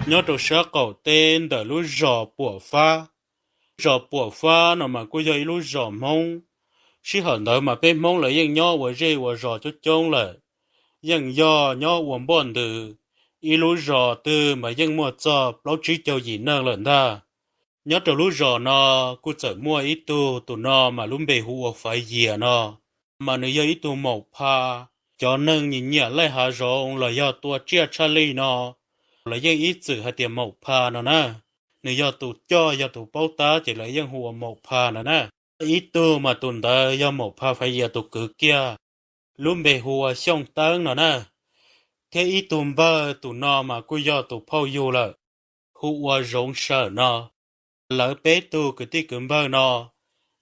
nyob rau sab qaum teb ntawm lub zos Puam Fab. Zos Puam Fab no mas kuj yog ib lub zos Hmoob. Sij hawm ntawd mas peb Hmoob lawv yeej nyob ua zej ua zos coob coob lawm, yeej yog nyob ua npoj ntws. Ib lub zos twg mas yeej muaj txog plaub tsib caug yim neeg lawm ntag. Nyob rau lub zos no kuj txawm muaj ib tug, tus no mas lub npe hu ua Faiv Yias no, mas nws yog ib tug maum pha. Cov neeg nyiam nyiam laij hav zoov los yog tua tsiaj tshaj lij no, lawv yeej ib txwm hais tias maum pha no na. Nws yog tus coj, yog tus paub tab ces lawv yeej hu ua maum pha no na. Ib tug mas tus ntawd yog maum pha Faiv Yias tus kwv kiag, lub npe hu ua Xyooj Teeb no na. Thiab ib tug npawg, tus no mas kuj yog tus phauj yug lawm, hu ua Zoov Sawm no. Lawv peb tug kwv tij kwv npawg no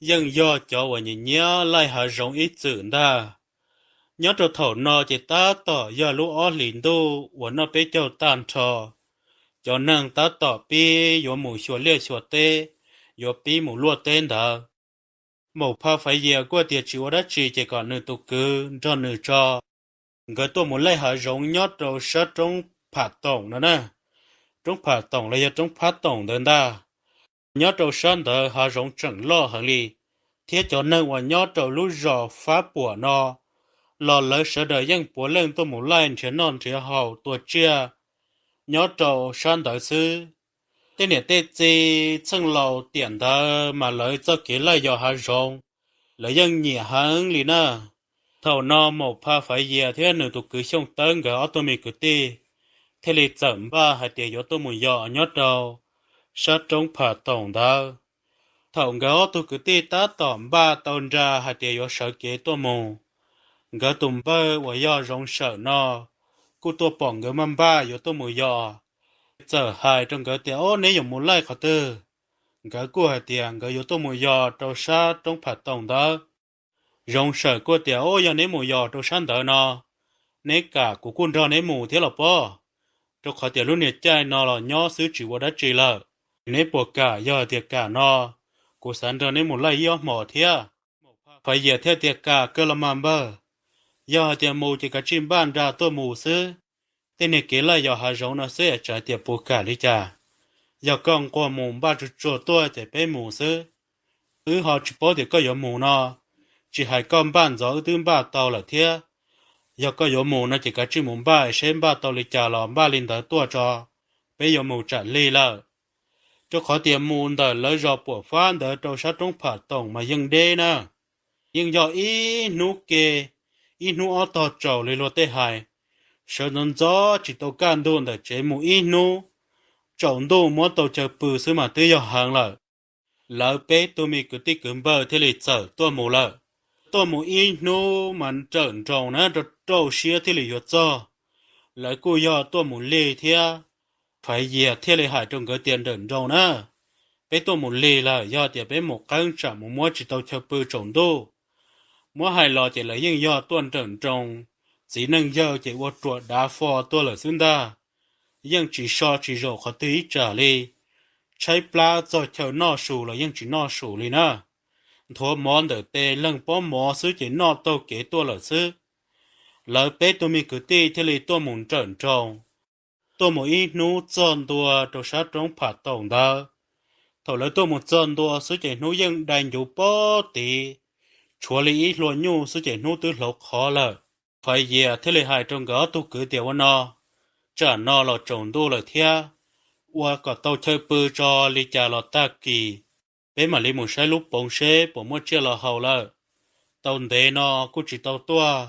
yeej yog cov uas nyiam nyiam laij hav zoov ib txwm ntag. Nyob rau thaum no ces tab tom yog lub ob hlis ntuj uas noj peb caug tag nrho, cov neeg tab tom pib yuav mus xyuas liaj xyuas teb, yuav pib mus luaj teb ntawd. Maum pha Faiv Yias kuj tias tsis ua dab tsi ces kom nws tus kwv nrog nws tso, nkawd tuaj mus laij hav zoov nyob rau sab roob Pham Toom no na. Roob Pham Toom los yog roob Phab Toom ntawd ntag. Nyob rau sab ntawd hav zoov tseem loj heev li, thiab cov neeg uas nyob rau lub zos Fab Puam no los lawv sawv daws yeej puav leej tuaj mus laij nrhiav noj nrhiav haus tua tsiaj nyob rau sab ntawd xwb. Tej niam tej txiv txheej laus tiam ntawd mas lawv txoj kev laij yos hav zoov lawv yeej nyiam heev li na. Thaum no maum pha Faiv Yias thiab nws tus kwv Xyooj Teeb nkawd ob tug me kwv tij thiaj li txawm npaj hais tias yuav tuaj mus yos nyob rau sab roob Pham Toom ntawd. Thaum nkawd ob tug kwv tij tab tom npaj tau nra hais tias yuav sawv kev tuaj mus, nkawd tus npawg uas yog Zoov Sawm no kuj tuaj pom nkawd maj npaj yuav tuaj mus yos, txawm hais rau nkawd tias, Ob, neb yuav mus laij qhov twg? Nkawd kuj hais tias nkawd yuav tuaj mus yos rau sab roob Pham Toom ntawd. Zoov Sawm kuj tias, Ob, yog neb mus yos rau sab ntawd no, neb kam kuv kuj nrog neb mus thiab los pob, rau qhov tias lub niag caij no los nyob xwb tsis ua dab tsi lawm. Neb puas kam? Yog hais tias kam no, kuv xav nrog neb mus laij ib ob hmos thiab. Faiv Yias thiaj tias, Kam kawg los mas npawg, yog hais tias mus ces kav tsij npaj nra tuaj mus xwb. Tej niag kev laij yos hav zoov no xwb es tsam tias puas kam li cas. Yog koj nquag mus npaj tsuag tsuag tuaj ces peb mus xwb. Wb ho tsis paub tias koj yuav mus no, tsis hais koj npaj ntxov wb twb npaj tau lawm thiab. Yog koj yuav mus no ces kav tsij mus npaj seb npaj tau li cas los npaj li ntawd tuaj tso, peb yuav mus tsam lig lawm. Rau qhov tias mus ntawm lawv zos Puam Fab ntawd rau sab roob Pham Toom mas yeej deb na, yeej yog ib hnub ke, ib hnub ob tog tsaus li luag tej hais. Sawv ntxov ntxov tsis tau kaj ntug ntawm tsev mus ib hnub, tsaus ntuj muab tau chaw pw xwb mas twb yog heev lawm. Lawv peb tug me kwv tij kwv npawg thiaj li txawm tuaj mus lawm. Tuaj mus ib hnub mas nrawm nroos na, rau rau siab thiaj li yuav txog. Lawv kuj yog tuaj mus lig thiab. Faiv Yias thiaj li hais rau nkawd tias, Nrawm nroos na, peb tuaj mus lig lawm, yog tias peb mus qeeb tsam mus muab tsis tau chaw pw tsaus ntuj. Muab hais los ces lawv yeej yog tuaj nrawm nroos, txiv neej yawg ces ua ruam dav fo tuaj lawm xwb ntag. Yeej tsis so tsis zaum qhov twg ib tsam li. Tshaib plab txog chaw noj su los yeej tsis noj su li na. Nthuav mov ntawm tes leeg pob mov xwb ces noj taug kev tuaj lawm xwb. Lawv peb tug me kwv tij thiaj li tuaj mus nrawm nroos, tuaj mus ib hnub txog ntua rau sab roob Pham Toom ntawd. Thaum lawv tuaj mus txog ntua xwb ces hnub yeej dai ncuv pob tid, tshuav li ib hlua nyuj xwb ces hnub twb hlauv qhov lawm. Faiv Yias thiaj li hais rau nkawd ob tug kwv tias, Ua no, tsam no los tsaus ntuj lawm thiab, ua kom tau chaw pw tso, li cas los tag kis peb mam li mus saib lub poov seb puas muaj tsiaj los haus lawm. Tau ntev no kuj tsis tau tuaj,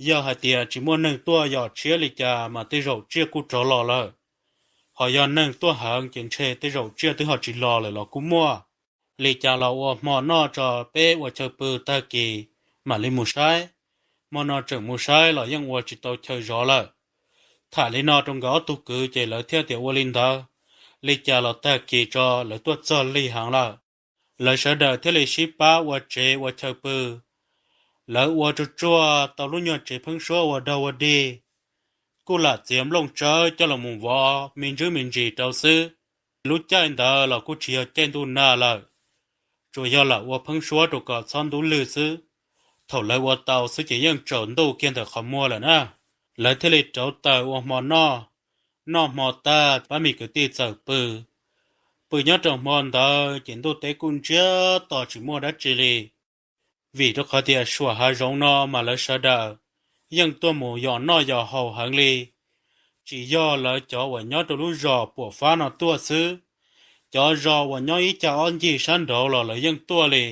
yog hais tias tsis muaj neeg tuaj yos tshiab li cas mas tej zaum tsiaj kuj rov los lawm. Ho yog neeg tuaj heev ces ntshe tej zaum tsiaj twb ho tsis los lawm los kuj muaj. Li cas los ua hmo noj tso, peb ua chaw pw tag kis mam li mus saib. Hmo no tseem mus saib los yeej ua tsis tau chaw zov lawm. Tham li no rau nkawd ob tug kwv ces lawv thiaj tias, Ua li ntawd, li cas los tag kis tso, lawv tuaj txog lig heev lawm. Lawv sawv daws thiaj li sib pab ua tsev ua chaw pw. Lawv ua tsuag tsuag tau lub nyuag tsev pheeb suab ua dog ua dig, kuj lam txiav nplooj tsawb coj los mus vov me ntsis me ntsis rau xwb. Lub caij ntawd los kuj tsis yog caij ntuj nag lawm, tsuas yog lam ua pheeb suab rau kom txhob ntub lwg xwb. Thaum lawv ua tau xwb ces yeej tsaus ntuj kiag ntawm qhov muag lawm na. Lawv thiaj li rauv taws ua hmo noj. Noj hmo tag pab me kwv tij txawm pw. Pw nyob rau hmo ntawd ces ntuj teb kuj ntsiag to tsis muaj dab tsi li, vim rau qhov tias suam hav zoov no mas lawv sawv daws yeej tuaj mus yos noj yos haus heev li. Tsis yog lawv cov uas nyob rau lub zos Puam Fab no tuaj xwb, cov zos uas nyob ib cag ob ncig sab nraud los lawv yeej tuaj li.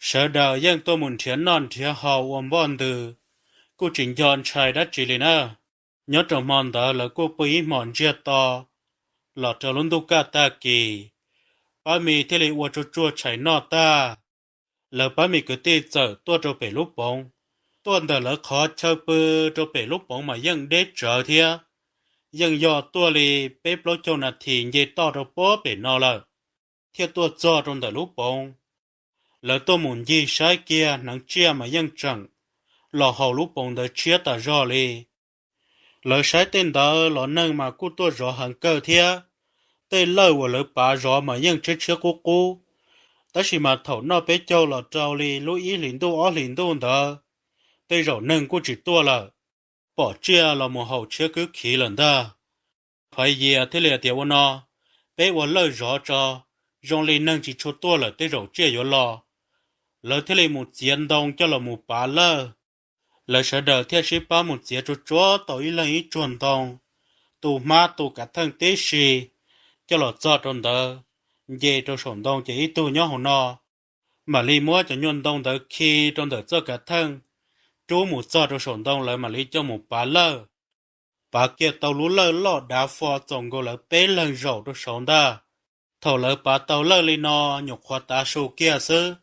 Sawv daws yeej tuaj mus nrhiav noj nrhiav haus ua npoj ntws, kuj tsis nco ntshai dab tsi li na. Nyob rau hmo ntawd lawv kuj pw ib hmos ntsiag to los rau lub ntuj kaj tag kis, pab me thiaj li ua tsuag tsuag tshais noj tag, lawv pab me kwv tij txawm tuaj rau pem lub poov. Tuaj ntawm lawv qhov chaw pw rau pem lub poov mas yeej deb tsawv thiab, yeej yog tuaj li peb plaub caug nas this nce toj rau puag pem no lawm, thiaj tuaj txog rau ntawm lub poov. Lawv tuaj mus ncig saib kiag hneev tsiaj mas yeej tseem los haus lub poov ntawd tshiab tas zog li. Lawv saib tej ntawd los neeg mas kuj tuaj zov heev kawg thiab. Tej lawj uas lawv pav zov mas yeej tshiab tshiab qub qub, tab sis mas thaum noj peb caug los rau li lub ib hlis ntuj ob hlis ntuj ntawd, tej zaum neeg kuj tsis tuaj lawm, pom tsiaj los mus haus tshiab kwb khiv lawm ntag. Phaiv Yias thiaj li tias, Ua no, peb ua lawj zov tso, zoo li neeg tsis tshua tuaj lawm tej zaum tsiaj yuav los. Lawv thiaj li mus txiav ntoo coj los mus pav lawj. Lawv sawv daws thiaj sib pab mus txiav tsuag tsuag tau ib leeg ib tsuag ntoo, tu hmab tu kav theej tib si, coj los txog rau ntawd, nce rau saum ntoo ces ib tug nyob hauv no mam li muab cov nyuag ntoo ntawd khi rau ntawm txoj kav theej, rub mus txog rau saum ntoo lawv mam li coj mus pav lawj. Pav kiag tau lub lawj loj dav fo txaus nkaus lawv peb leeg zaum rau saud ntag. Thaum lawv pav tau lawj li no nyuam qhuav tav su kiag xwb,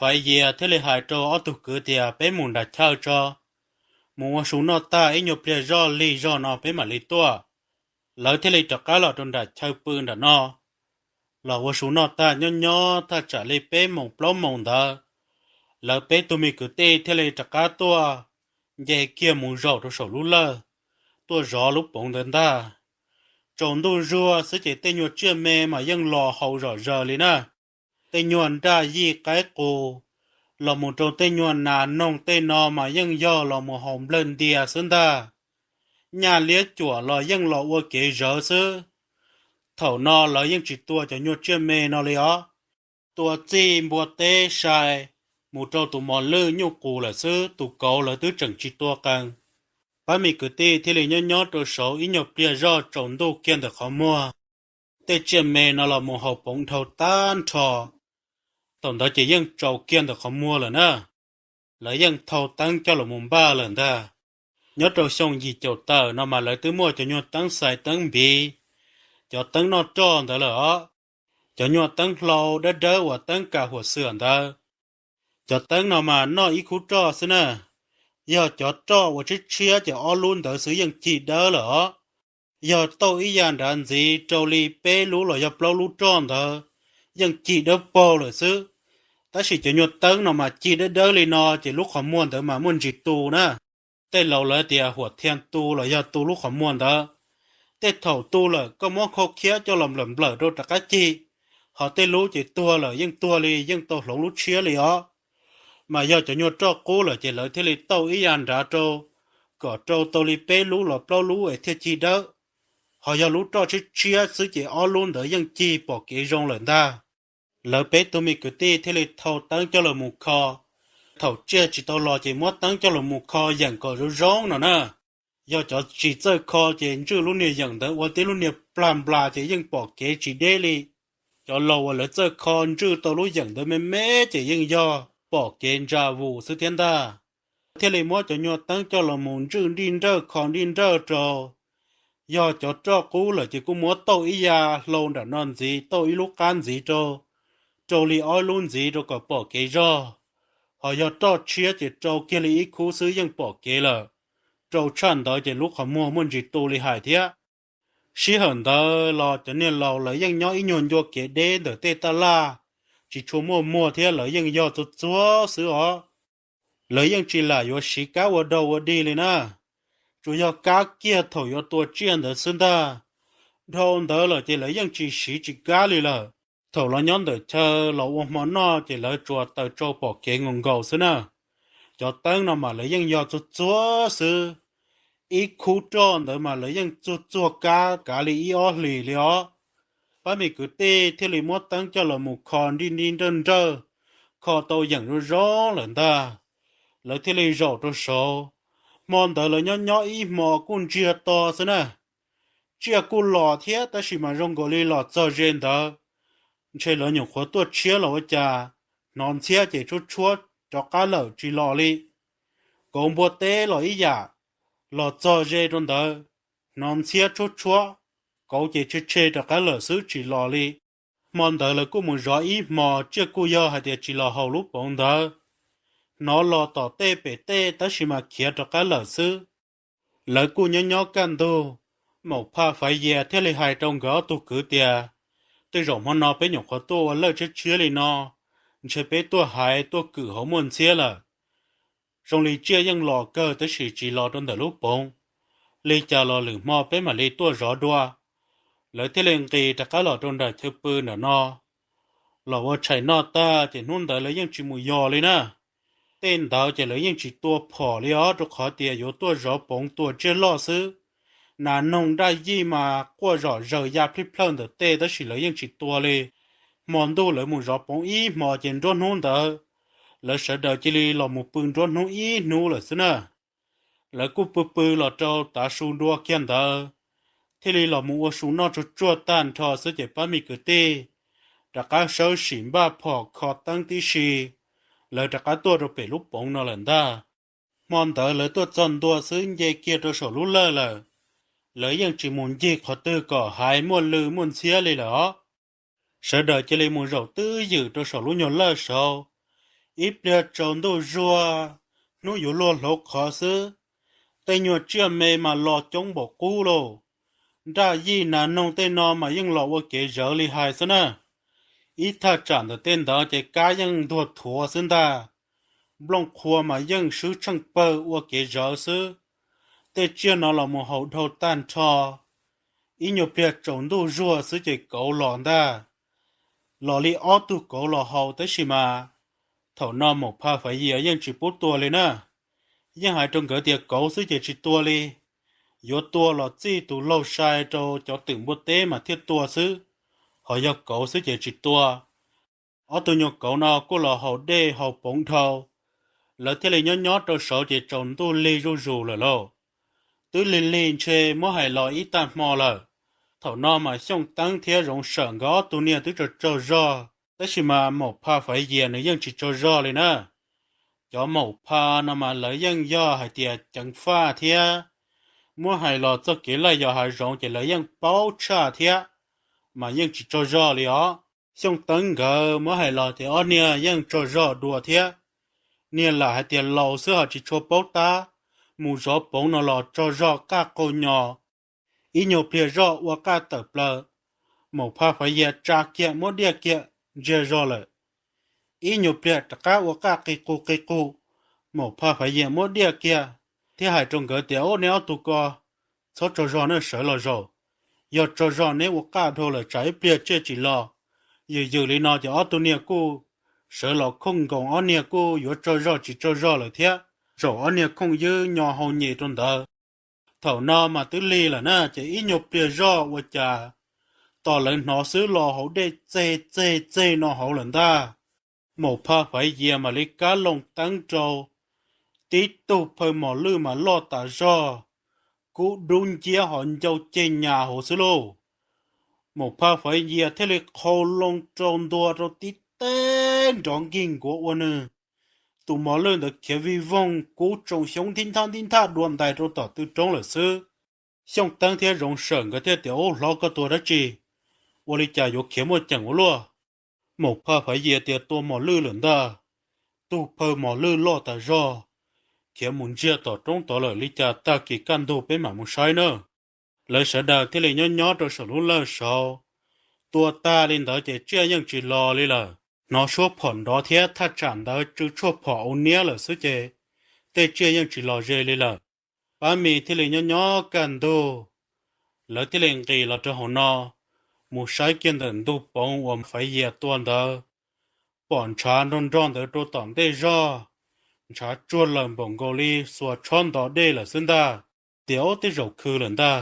Phaiv Yias thiaj li hais rau ob tug kwv tias, Peb mus nram chaw tso, mus ua su noj tag ib nyuag pliag zoj lig zog no peb mam li tuaj. Lawv thiaj li rov qab los rau nram chaw pw nram no, los ua su noj tag nyob nyob thaj tsam li peb moos plaub moos ntawd, lawv peb tug me kwv tij thiaj li rov qab tuaj nce kiag mus zaum rau saum lub lawj, tuaj zov lub poov ntawd ntag. Tsaus ntuj zuag xwb ces tej nyuag tsiaj me mas yeej los haus zom zaws li na. Tej nyuag nraj yij qaib qus, los mus rau tej nyuag nas noog tej no mas yeej yog los mus haus nplawg ntia xwb ntag. Nyaj liab cuam los yeej los ua kev zawv xwb. Thaum no lawv yeej tsis tua cov nyuag tsiaj me no li os. Tua txij npua teb sai mus rau tus mos lwj nyuj qus lawm xwb, tus kauv lawv twb tseem tsis tua qees. Pab me kwv tij thiaj li nyob nyob rau saud ib nyuag pliag zoj tsaus ntuj kiag ntawm qhov muag, tej tsiaj me no los mus haus poov dhau tag nrho. Thaum ntawd ces yeej tsaus kiag ntawm qhov muag lawm na. Lawv yeej thau teeb coj los mus npaj lawm ntag. Nyob rau xyoo yim caum tawm no mas lawv twb muaj cov nyuag teeb xais teeb npiv, cov teeb noj roj ntawd lawm os. Cov nyuag teeb hlau dawb dawb uas teeb kam huam xwm ntawd, cov teeb no mas noj ib khub roj xwb na. Yog cov roj uas tshiab tshiab ces ob lub ntawd xwb yeej cig dawb lawm os. Yog tauj ib yam nrad ntxiv rau li peb lub los yog plaub lub roj ntawd yeej cig dawb paug lawm xwb. Tab sis cov nyuag teeb no mas cig dawb dawb li no ces lub qhov muag ntawd mas muaj ntsis tu na. Tej laus lawv tias huam thiaj tu los yog tu lub qhov muag ntawd. Tej thaum tu lawm koj muab khau khiab coj los nplawm nplawm rau rov qab cig, ho tej lub ces tuag lawm yeej tuag li yeej tau hloov lub tshiab li os. Mas yog cov nyuag roj qub lawm ces lawv thiaj li tauj ib yam nrad rau, kom rau tau li peb lub los plaub lub es thiaj cig dawb. Ho yog lub roj tshiab tshiab xwb ces ob lub ntawd yeej cig pom kev zoo lawm ntag. Lawv peb tug me kwv tij thiaj li thau teeb coj los mus kho. Thaum tsiaj tsis tau los ces muab teeb coj los mus kho yeem kom zoo zoo no na. Yog cov tsis txawj kho ces ntswj lub niag yeem ntawd ua tib lub niag plag nplas ces yeej pom kev tsis deb li. Cov laus uas lawv txawj kho ntswj tau lub yeem ntawd me me ces yeej yog pom kev ntsa vus xwb thiab ntag. Thiaj li muab cov nyuag teeb coj los mus ntswj nrij nrawj kho nrij nrawj rau. Yog cov roj qub lawm ces kuj muab tauj ib ya hlau nram no ntxiv, tauj ib lub qab ntxiv rau, rau li ob lub ntxiv rau kom pom kev zog. Ho yog roj tshiab ces rau kiag li ib khub xwb yeej pom kev lawm. Rau tshaj ntawd ces lub qhov muag muaj ntsis tu li hais thiab. Sij hawm ntawd los cov niag laus lawv yeej nyob ib nyuag ncua kev deb ntawm tej taj laj, tsis tshua muaj muag thiab lawv yeej yog txuag txuag xwb os. Lawv yeej tsis lam yuav siv kab ua dog ua dig li na, tsuas yog kab kiag thaum yuav tua tsiaj ntawd xwb ntag. Dhau ntawd lawm ces lawv yeej tsis siv tsis kab li lawm. Thaum los nyob ntawm chaw los ua hmo noj ces lawv tsuas taws tsau pom kev nkaus nkaus xwb na. Cov teeb no mas lawv yeej yog txuag txuag xwb, Ib khub roj ntawd mas lawv yeej txuag txuag kab kav li ib ob hlis li os. Pab me kwv tij thiaj li muab teeb coj los mus kho nrij nrij nrawj nrawj, kho tau yeem zoo zoo lawm ntag. Lawv thiaj li zaum rau saud. Hmo ntawd lawv nyob nyob ib hmo kuj ntsiag to xwb na. Tsiaj kuj los thiab tab sis mas zoo nkaus li los txog ze ntawd, ntshe lawv nyuam qhuav tuaj tshiab los ua cas, hnov ntxhiab ces tshuab tshuab rov qab lawm tsis los li. Kauv npua teb los ib yam, los txog ze rau ntawd, hnov ntxhiab tshuab tshuab, kauv ces tshe tshe rov qab lawm xwb tsis los li. Hmo ntawd lawv kuj mus zov ib hmo, tsiaj kuj yog hais tias tsis los haus lub poov ntawd, hnov los tom tej pem tej tab sis mas khiav rov qab lawm xwb. Lawv kuj nyob nyob kaj ntug, Maum Pha Faiv Yias thiaj li hais rau nkawd ob tug kwv tias, tej zaum hmo no peb nyuam qhuav tuaj ua lawj tshiab tshiab li no, ntshe peb tuaj haiv tuaj kwm hauv muaj ntxhiab lawm. Zoo li tsiaj yeej los kawg tab sis tsis los rau ntawm lub poov. Li cas los lwm hmo peb mam li tuaj zov dua. Lawv thiaj li nqis rov qab los rau nram chaw pw ntawm no, los ua tshais noj tag ces hnub ntawd lawv yeej tsis mus yos li na. Tej ntawd ces lawv yeej tsis tua phom li os, rau qhov tias yuav tuaj zov poov tua tsiaj loj xwb. Nas noog daj yij mas quaj zom zaws ya plij plawj ntawm tej tab sis lawv yeej tsis tua li. Hmo ntuj lawv mus zov poov ib hmo ces nruab hnub ntawd lawv sawv daws cia li los mus pw nruab hnub ib hnub lawm xwb na. Lawv kuj pw pw los rau tav su dua kiag ntawd, thiaj li los mus ua su noj tsuag tsuag tag nrho xwb ces pab me kwv tij rov qab sawb sim npaj phom kho teeb tib si, lawv rov qab tuaj rau pem lub poov no lawm ntag. Hmo ntawd lawv tuaj txog ntua xwb nce kiag rau saum lub lawj lawm, lawv yeej tsis mus ncig qhov twg kom haiv muaj lw muaj ntxhiab li lawm os. Sawv daws cia li mus zaum twj ywm rau saum lub nyuag lawj saud. Ib pliag tsaus ntuj zuag, hnub yuav luag hlauv qhov xwb, tej nyuag tsiaj me mas los coob npaum qub lauj. Daj yij nas noog tej no mas yeej los ua kev zawv li hais xwb na. Ib thaj tsam ntawm tej ntawd ces kab yeej ntuag thuav xwb ntag. Nplooj qhuav mas yeej swb tsheej pawg ua kev zawv xwb. Tej tsiaj no los mus haus dhau tag nrho. Ib nyuag pliag tsaus ntuj zuag xwb ces kauv los ntag. Los li ob tug kauv los haus tab sis mas thaum no Maum Pha Faiv Yias yeej tsis pub tua li na. Yeej hais rau nkawd tias kauv xwb ces tsis tua li, yuav tua los txij tus laug sai rau cov twm npua teb mas thiaj tua xwb, ho yog kauv xwb ces tsis tua. Ob tug nyuag kauv no kuj los haus dej haus poov dhau, lawv thiaj li nyob nyob rau saud ces tsaus ntuj lig zuj zus lawm lauj. Twb lig lig ntshe muab hais los ib tag hmo lawm. Thaum no mas Xyooj Teeb thiab Zoov Sawm nkawd ob tug niag twb tsaug tsaug zog, tab sis mas Maum Pha Faiv Yias nws yeej tsis tsaug zog li na. Cov Maum Pha no mas lawv yeej yog hais tias ceev faj thiab, muab hais los txoj kev laij yos hav zoov ces lawv yeej paub tshaj thiab, mas yeej tsis tsaug zog li os. Xyooj Teeb nkawd muab hais los ces ob niag yeej tsaug zog dua thiab. Niag lam hais tias laus xwb ho tsis tshua paub tab, mus zov poov no los tsaug zog qaj qaug nyos. Ib nyuag pliag zoj ua qaj tawm plaws, Maum Pha Faiv Yias tsa kiag muab diaj kiag ntsiag zog lawm. Ib nyuag pliag rov qab ua qaj qi qu qi qu, Maum Pha Faiv Yias muab diaj kiag thiab hais rau nkawd tias, Ub, neb ob tug ko txhob tsaug zog na, sawv los zaum. Yog tsaug zog neb ua qaj dhau lawm tsam ib pliag tsiaj tsis los. Yws yws li no ces ob tug niag kuj sawv los khooj nkoos, ob niag kuj yuav tsaug zog tsis tsaug zog lawm thiab. Zaum ob niag khooj ywb nyo hau nyem rau ntawd. Thaum no mas twb lig lawm na ces ib nyuag pliag zoj ua cas tos lawv hnov xwb los hauv dej txeg txeg txeg no hauv lawm ntag. Maum Pha Faiv Yias mam li kab loo teeb rau, tib tug phaw mos lwj mas loj tas zog, kub dub nciab ho ncau ceg nyas hauv xwb lauj. Maum Pha Faiv Yias thiaj li qhau loo rau ntua rau tib teg nrov nkig nkuav ua nws. Tus mos lwj ntawd khiav vij voog kub tsoo xyoob nthib nthab nthib nthab dua ntais rau tom tw roob lawm xwb. Xyooj Teeb thiab Zoov Sawm nkawd thiaj tias, Ub, hlob, koj tua dab tsi? Ua li cas yuav khiav muaj ceem ua luaj? Maum Pha Faiv Yias tias, Tua mos lwj lawm ntag. Tug phaw mos lwj loj tas zog, khiav mus ntsiag tom roob tod lawm, li cas tag kis kaj ntug peb mam mus saib nawb. Lawv sawv daws thiaj li nyob nyob rau saum lub lawj saud. Tua tag li ntawd ces tsiaj yeej tsis los li lawm. Hnov suab phom nrov thiab thaj tsam ntawd tsw tshuaj phom au niab lawm xwb ces tej tsiaj yeej tsis los ze li lawm. Pab Mis thiaj li nyob nyob kaj ntug, lawv thiaj li nqis los rau hauv no, mus saib kiag ntawm ntug poov uas Faiv Yias tua ntawd. Pom ntshav nrog nrog ntawd rau tom ntej zog, ntshav tsuag lawm npaum nkaus li xuas tshob nto dej lawm xwb ntag. tias ob tej zaum khw lawm ntag.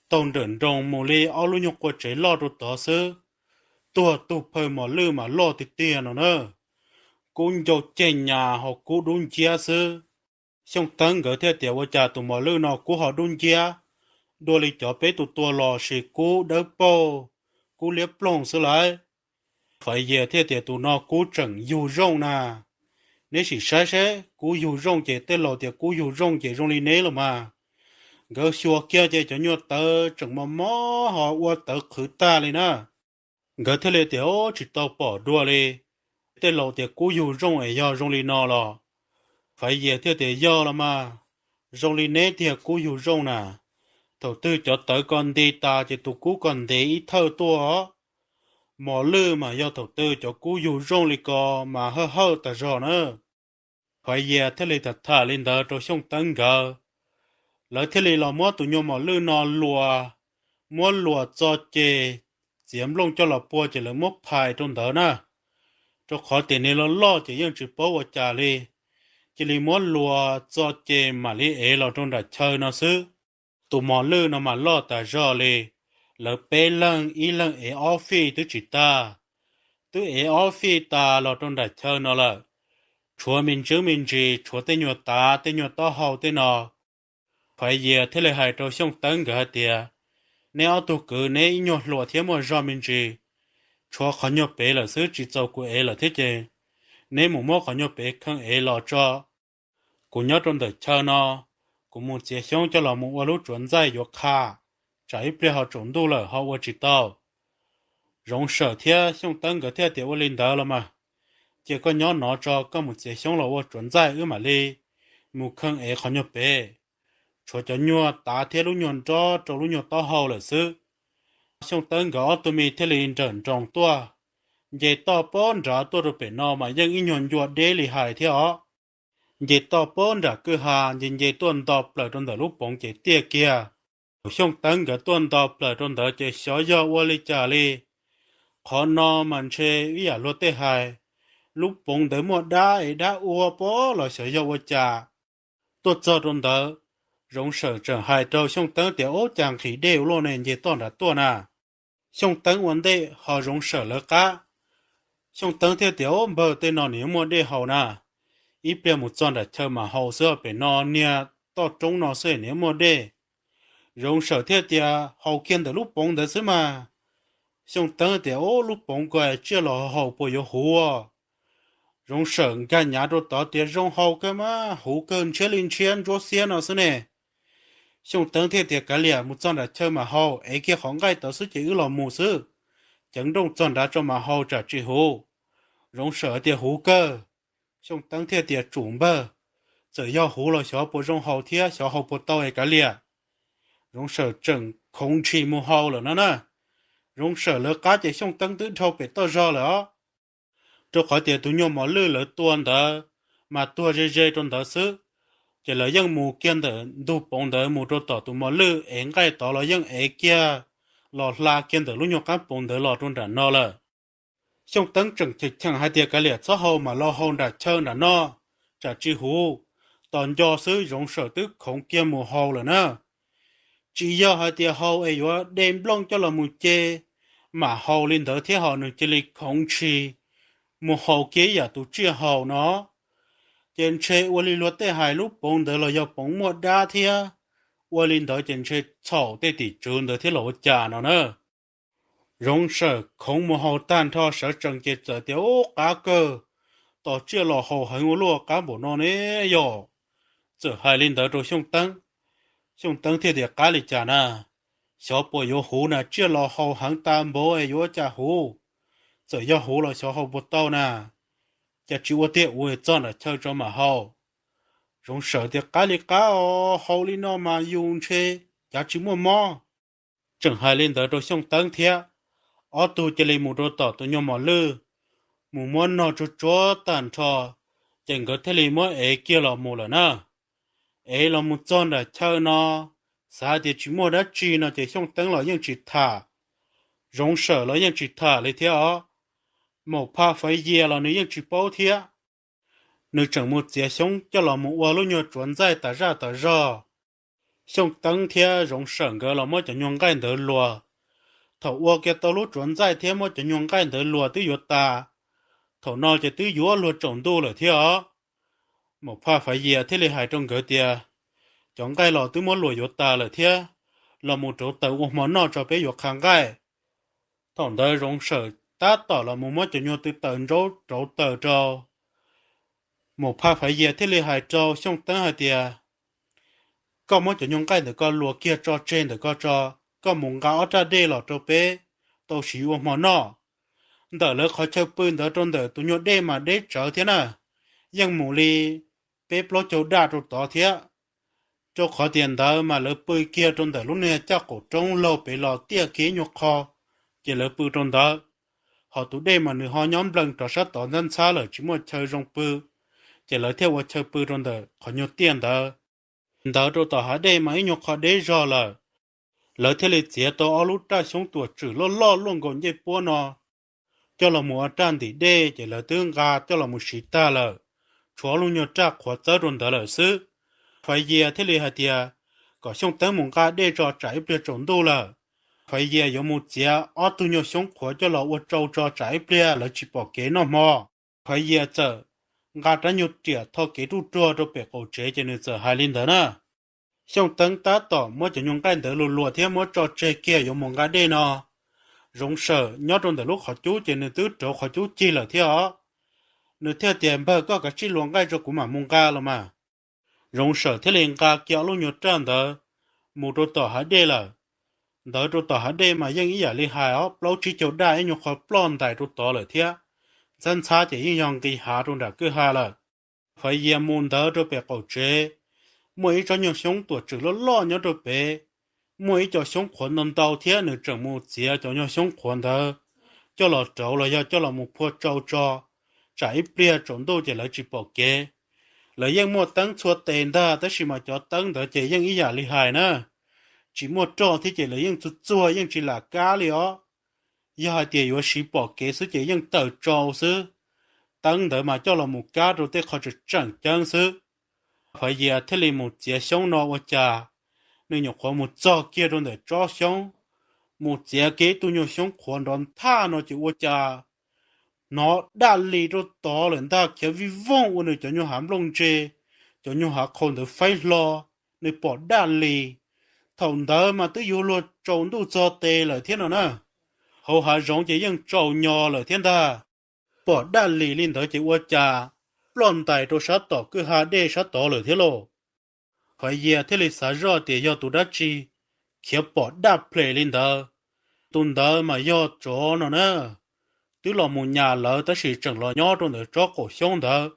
Taug nrawm nroos mus li ob lub nyuag qua tsev loj rau tod xwb, tuag tug phaw mos lwj mas loj tiag tiag no na. Kub ncau ceg nyas ho kub dub nciab xwb. Xyooj Teeb nkawd thiaj tias ua cas tus mos lwj no kub ho dub nciab dua li cov peb tus tua los sis kub dawb paug, kub liab ploog xwb lauj. Faiv Yias thiaj tias tus no kub tseem yug zooj na. Neb sim saib seb kub yug zooj ces tej laus tias kub yug zooj ces zoo li neb los mas. Nkawd xyuas kiag ces cov nyuag tawv tseem mos mos ho ua tawv qhwv tag li na. Nkawd thiaj li tias tsis tau pom dua li. Tej laus tias kub yug zooj es yog zoo li no los? Faiv Yias thiaj tias yog los mas, zoo li neb tiag kub yug zooj na. Thaum twg cov tawv ko nti tas ces tus kub ko ntev ib thawj tuaj. Mos lwj mas yog thaum twg cov kub yug zooj li ko mas hawj hawj tas zog na. Faiv Yias thiaj li tham tham li ntawd rau Xyooj Teeb nkawd. Lawv thiaj li los muab tus nyuag mos lwj no luas, muab luas txo ces txiav nplooj coj los pua ces lawv muab phais rau ntawd na. Rau qhov tias niag loj loj ces yeej tsis paub ua cas li. Cia li muab luas txo ces mam li ev los rau nram chaw no xwb. Tus mos lwj no mas loj tas zog li, lawv peb leeg ib leeg ev ob fij twb tsis tag. Twb ev ob fij tas los rau nram chaw no lawm, tshuav me ntsis me ntsis, tshuav tej nyuag tav tej nyuag taub hau tej no. Faiv Yias thiaj li hais rau Xyooj Teeb nkawd hais tias, neb ob tug kwv neb ib nyuag hluas thiab muaj zog me ntsis, tshuav qhov nyuag pem lawm xwb tsis txaus kuv ev lawm thiab ces neb mus muab qhov nyuag pem kheej ev los tso. Kuv nyob rau ntawm chaw no, kuv mus txiav xyoob coj los mus ua lub tsuav ntxaij yuav qha, tsam ib pliag ho tsaus ntuj lawm ho ua tsis tau. Zoov Sawm thiab Xyooj Teeb nkawd thiaj tias ua li ntawd los mas, cia koj nyob no tso, koj mus txiav xyoob los ua tsuav ntxaij wb mam li mus kheej ev qhov nyuag pem. Tshuav cov nyuag tav thiab lub nyuag nrob rau lub nyuag taub hau lawm xwb. Xyooj Teeb nkawd ob tug me thiaj li nrawm nroos tuaj, nce toj pob nrad tuaj rau pem no mas yeej ib nyuag ncua deb li hais thiab os. Nce toj pob nram kwj ha nce nce tuaj nto plaws rau ntawm lub poov ces tiaj kiag. Thaum Xyooj Teeb nkawd tuaj nto plaws rau ntawd ces xyov yog ua li cas li, qhov no mas ntshe ib yam luag tej hais, lub poov ntawd muaj dab es dab ua pob los xyov yog ua cas. Tuaj txog rau ntawd, Zoov Sawm tseem hais rau Xyooj Teeb tias, ub, cas nqhis dej ua luaj ne, nce toj nrad tuaj na. Xyooj Teeb ua ntej ho Zoov Sawm lawv qab. Xyooj Teeb thiaj tias, ub, npawg, tej no nws yuav muaj dej haus na, ib pliag mus txog nram chaw mas haus xwb, pem no niag toj roob no xwb nws yuav muaj dej. Zoov Sawm thiaj tias, haus kiag ntawm lub poov ntawd xwb mas. Xyooj Teeb tias, ub, lub poov ko tsiaj los haus puas yuav huv? Zoov Sawm nkag nyav rau tod tias, zoo haus kawg mas, huv kawg, ntshiab li ntshiab ntsuab xiab no xwb ne. Xyooj Teeb thiaj tias, kav liam, mus txog nram chaw mas haus, ev kiag qhov nqaij tod xwb ces wb los mus xwb, ceev nrooj txog nrad tso mas haus tsam tsis huv. Zoov Sawm tias, huv kawg. Xyooj Teeb thiaj tias, tsum npawg, txawm yog huv los xyov puas zoo haus thiab, xyov haus puas tau es kav liam. Zoov Sawm tseem khoov ntshis mus haus lawm no na. Zoov Sawm lawv qab ces Xyooj Teeb twb dhau pem toj zog lawm os. Rau qhov tias tus nyuag mos lwj lawv tua ntawd mas tuag ze ze rau ntawd xwb, ces lawv yeej mus kiag ntawm ntug poov ntawd mus rau tom tus mos lwj ev nqaij tod los yeej ev kiag los hla kiag ntawm lub nyuag qab poov ntawd los rau nram no lawm. Xyooj Teeb tseem cheem cheem hais tias, kav liam, txhob haus mas los haus nram chaw nram no, tsam tsis huv. Tos nco xwb, Zoov Sawm twb khoov kiag mus haus lawm na. Tsis yog hais tias haus es yuav de nplooj coj los mus ce mam haus li ntawd thiab, ho nws cia li khoov ntshis mus haus kiag ib yam tus tsiaj haus no, ces ntshe ua li luag tej hais, lub poov ntawd los yog poov muaj dab thiab. Ua li ntawd ces ntshe txhaum tej tim tswv ntawd thiab los ua cas no na. Zoov Sawm khoov mus haus tag nrho sawv tsees ces txawm tias, ub, qab kawg, tos tsiaj los haus heev ua luaj qab npaum no ne yom. Txawm hais li ntawd rau Xyooj Teeb. Xyooj Teeb thiaj tias, qab li cas na? Xyov puas yuav huv na, tsiaj los haus heev tas npaum es yuav cas huv? Txawm yog huv los xyov haus puas tau na. Cas tsis ua tiag, ua txog nram chaw tso mam haus. Zoov Sawm tias, qab li qab os, haus li no mas yus ntshe cav tsis muaj mob. Tseem hais li ntawd rau Xyooj Teeb thiab. Ob tug cia li mus rau tom tus nyuag mos lwj, mus muab nog tsuag tsuag tag nrho, ces nkawd thiaj li muab ev kiag los mus lawm na. Ev los mus txog nram chaw no, xav tias tsis muaj dab tsi no ces Xyooj Teeb los yeej tsis tham, Zoov Sawm los yeej tsis tham li thiab os. Maum Phaj Faiv Yias los nws yeej tsis paub thiab. Nws tseem mus txiav xyoob coj los mus ua lub nyuag tsuav ntxaij tas zaj tas zog. Xyooj Teeb thiab Zoov Sawm nkawd los muab cov nyuag nqaij ntawd luas. Thaum ua kiag tau lub tsuav ntxaij thiab muab cov nyuag nqaij ntawd luas twb yuav tas, thaum no ces twb yuav luag tsaus ntuj lawm thiab os. Maum Phaj Faiv Yias thiaj li hais rau nkawd tias, cov nqaij los twb muab luas yuav tas lawm thiab, los mus rauv taws ua hmo noj tso peb yuav qha nqaij. Thaum ntawd Zoov Sawm tab tom los mus muab cov nyuag tw taws nraub rauv taws rau. Maum Phaj Faiv Yias thiaj li hais rau Xyooj Teeb hais tias, koj muab cov nyuag nqaij ntawm koj luas kiag tso tseg ntawm koj tso, koj mus nqa ob raj dej los rau peb tau siv ua hmo noj. Ntawm lawv qhov chaw pw ntawd rau ntawm tus nyuag dej mas deb tsawv thiab na, yeej mus li peb plaub caug daj rau tod thiab. Rau qhov tias ntawd mas lawv pw kiag rau ntawm lub niag caj qaum roob laug pem los tiaj kiag ib nyuag qho, ces lawv pw rau ntawd. Hos tus dej mas nws ho nyob nplees rov sab tod ntxhab ntxhab lawm tsis muaj chaw zoo pw, ces lawv thiaj ua chaw pw rau ntawm qhov nyuag tiaj ntawd. Ntawd rau tom hav dej mas ib nyuag qho deb zog lawm. Lawv thiaj li txiav tau ob lub raj xyoob tuam tswm loj loj luaj nkaus ncej puab no coj los mus ua raj ntim dej, ces lawv twb nqa coj los mus siv tag lawm, tshuav ob lub nyuag raj qhuav txawb rau ntawd lawm xwb. Faiv Yias thiaj li hais tias, kom Xyooj Teeb mus nqa dej tso tsam ib pliag tsaus ntuj lawm. Faiv Yias yuav mus txiav ob tug nyuag xyoob qhuav coj los ua tsau tso tsam ib pliag lawv tsis pom kev noj hmo. Faiv Yias txawm nqa rab nyuag riam tho kev ruj ruag rau pem qaum tsev ces nws txawm hais li ntawd na. Xyooj Teeb tab tom muab cov nyuag nqaij ntawd luas luas thiab muab tso tseg kiag yuav mus nqa dej no, Zoov Sawm nyob rau ntawm lub qhov cub ces nws twb rauv qhov cub cig lawm thiab os. Nws thiaj tias, npawg, koj kav tsij luas nqaij tso kuv mam mus nqa los mas. Zoov Sawm thiaj li nqa kiag ob lub nyuag raj ntawd mus rau tom hav dej lawm. Ntawd rau tom hav dej mas yeej ib yam li hais os, plaub tsib caug daj ib nyuag qho ploj ntais rau tod lawm thiab. Ntxhab ntxhab ces yeej yog nqis hav rau nram kwj ha lawm. Faiv Yias mus ntawd rau pem qaum tsev, muaj ib tsob nyuag xyoob tuam tswm loj loj nyob rau pem, muaj ib co xyoob qhuav ntau ntau thiab nws tseem mus txiav cov nyuag xyoob qhuav ntawd coj los rauv los yog coj los mus phua tsau tso, tsam ib pliag tsaus ntuj ces lawv tsis pom kev. Lawv yeej muaj teeb txhua tes ntag tab sis mas cov teeb ntawd ces yeej ib yam li hais na, tsis muaj roj thiab ces lawv yeej txuag txuag yeej tsis lam kab li os. Yog hais tias yuav siv pom kev xwb ces yeej tawm tsau xwb. Teeb ntawd mas coj los mus kab rau tej qho tseem tseem ceeb xwb. Faiv Yias thiaj li mus txiav xyoob no ua cas, nws nyuam qhuav mus txog kiag rau ntawm tsob xyoob, mus txiav kiag ib tug nyuag xyoob qhuav nrov nthaj no ces ua cas hnov daj lis rau tod lawm ntag, khiav vij voog ua nws cov nyuag hav nplooj ntse, cov nyuag hav qhau ntawd faib hlo, nws pom daj lis. Thaum ntawd mas twb yuav luag tsaus ntuj txog tes lawm thiab no na. Hauv hav zoov ces yeej tsaus nyo lawm thiab ntag. Pom daj lis li ntawd ces ua cas ploj ntais rau sab tom kwj ha dej sab tod lawm thiab lauj. Faiv Yias thiaj li xav zoj tias yog tus dab tsi khiav pom daj ples li ntawd. Tus ntawd mas yog tsov no na, twb los mus nyas lawv tab sis tseem los nyob rau ntawm tsob qaum xyoob ntawd.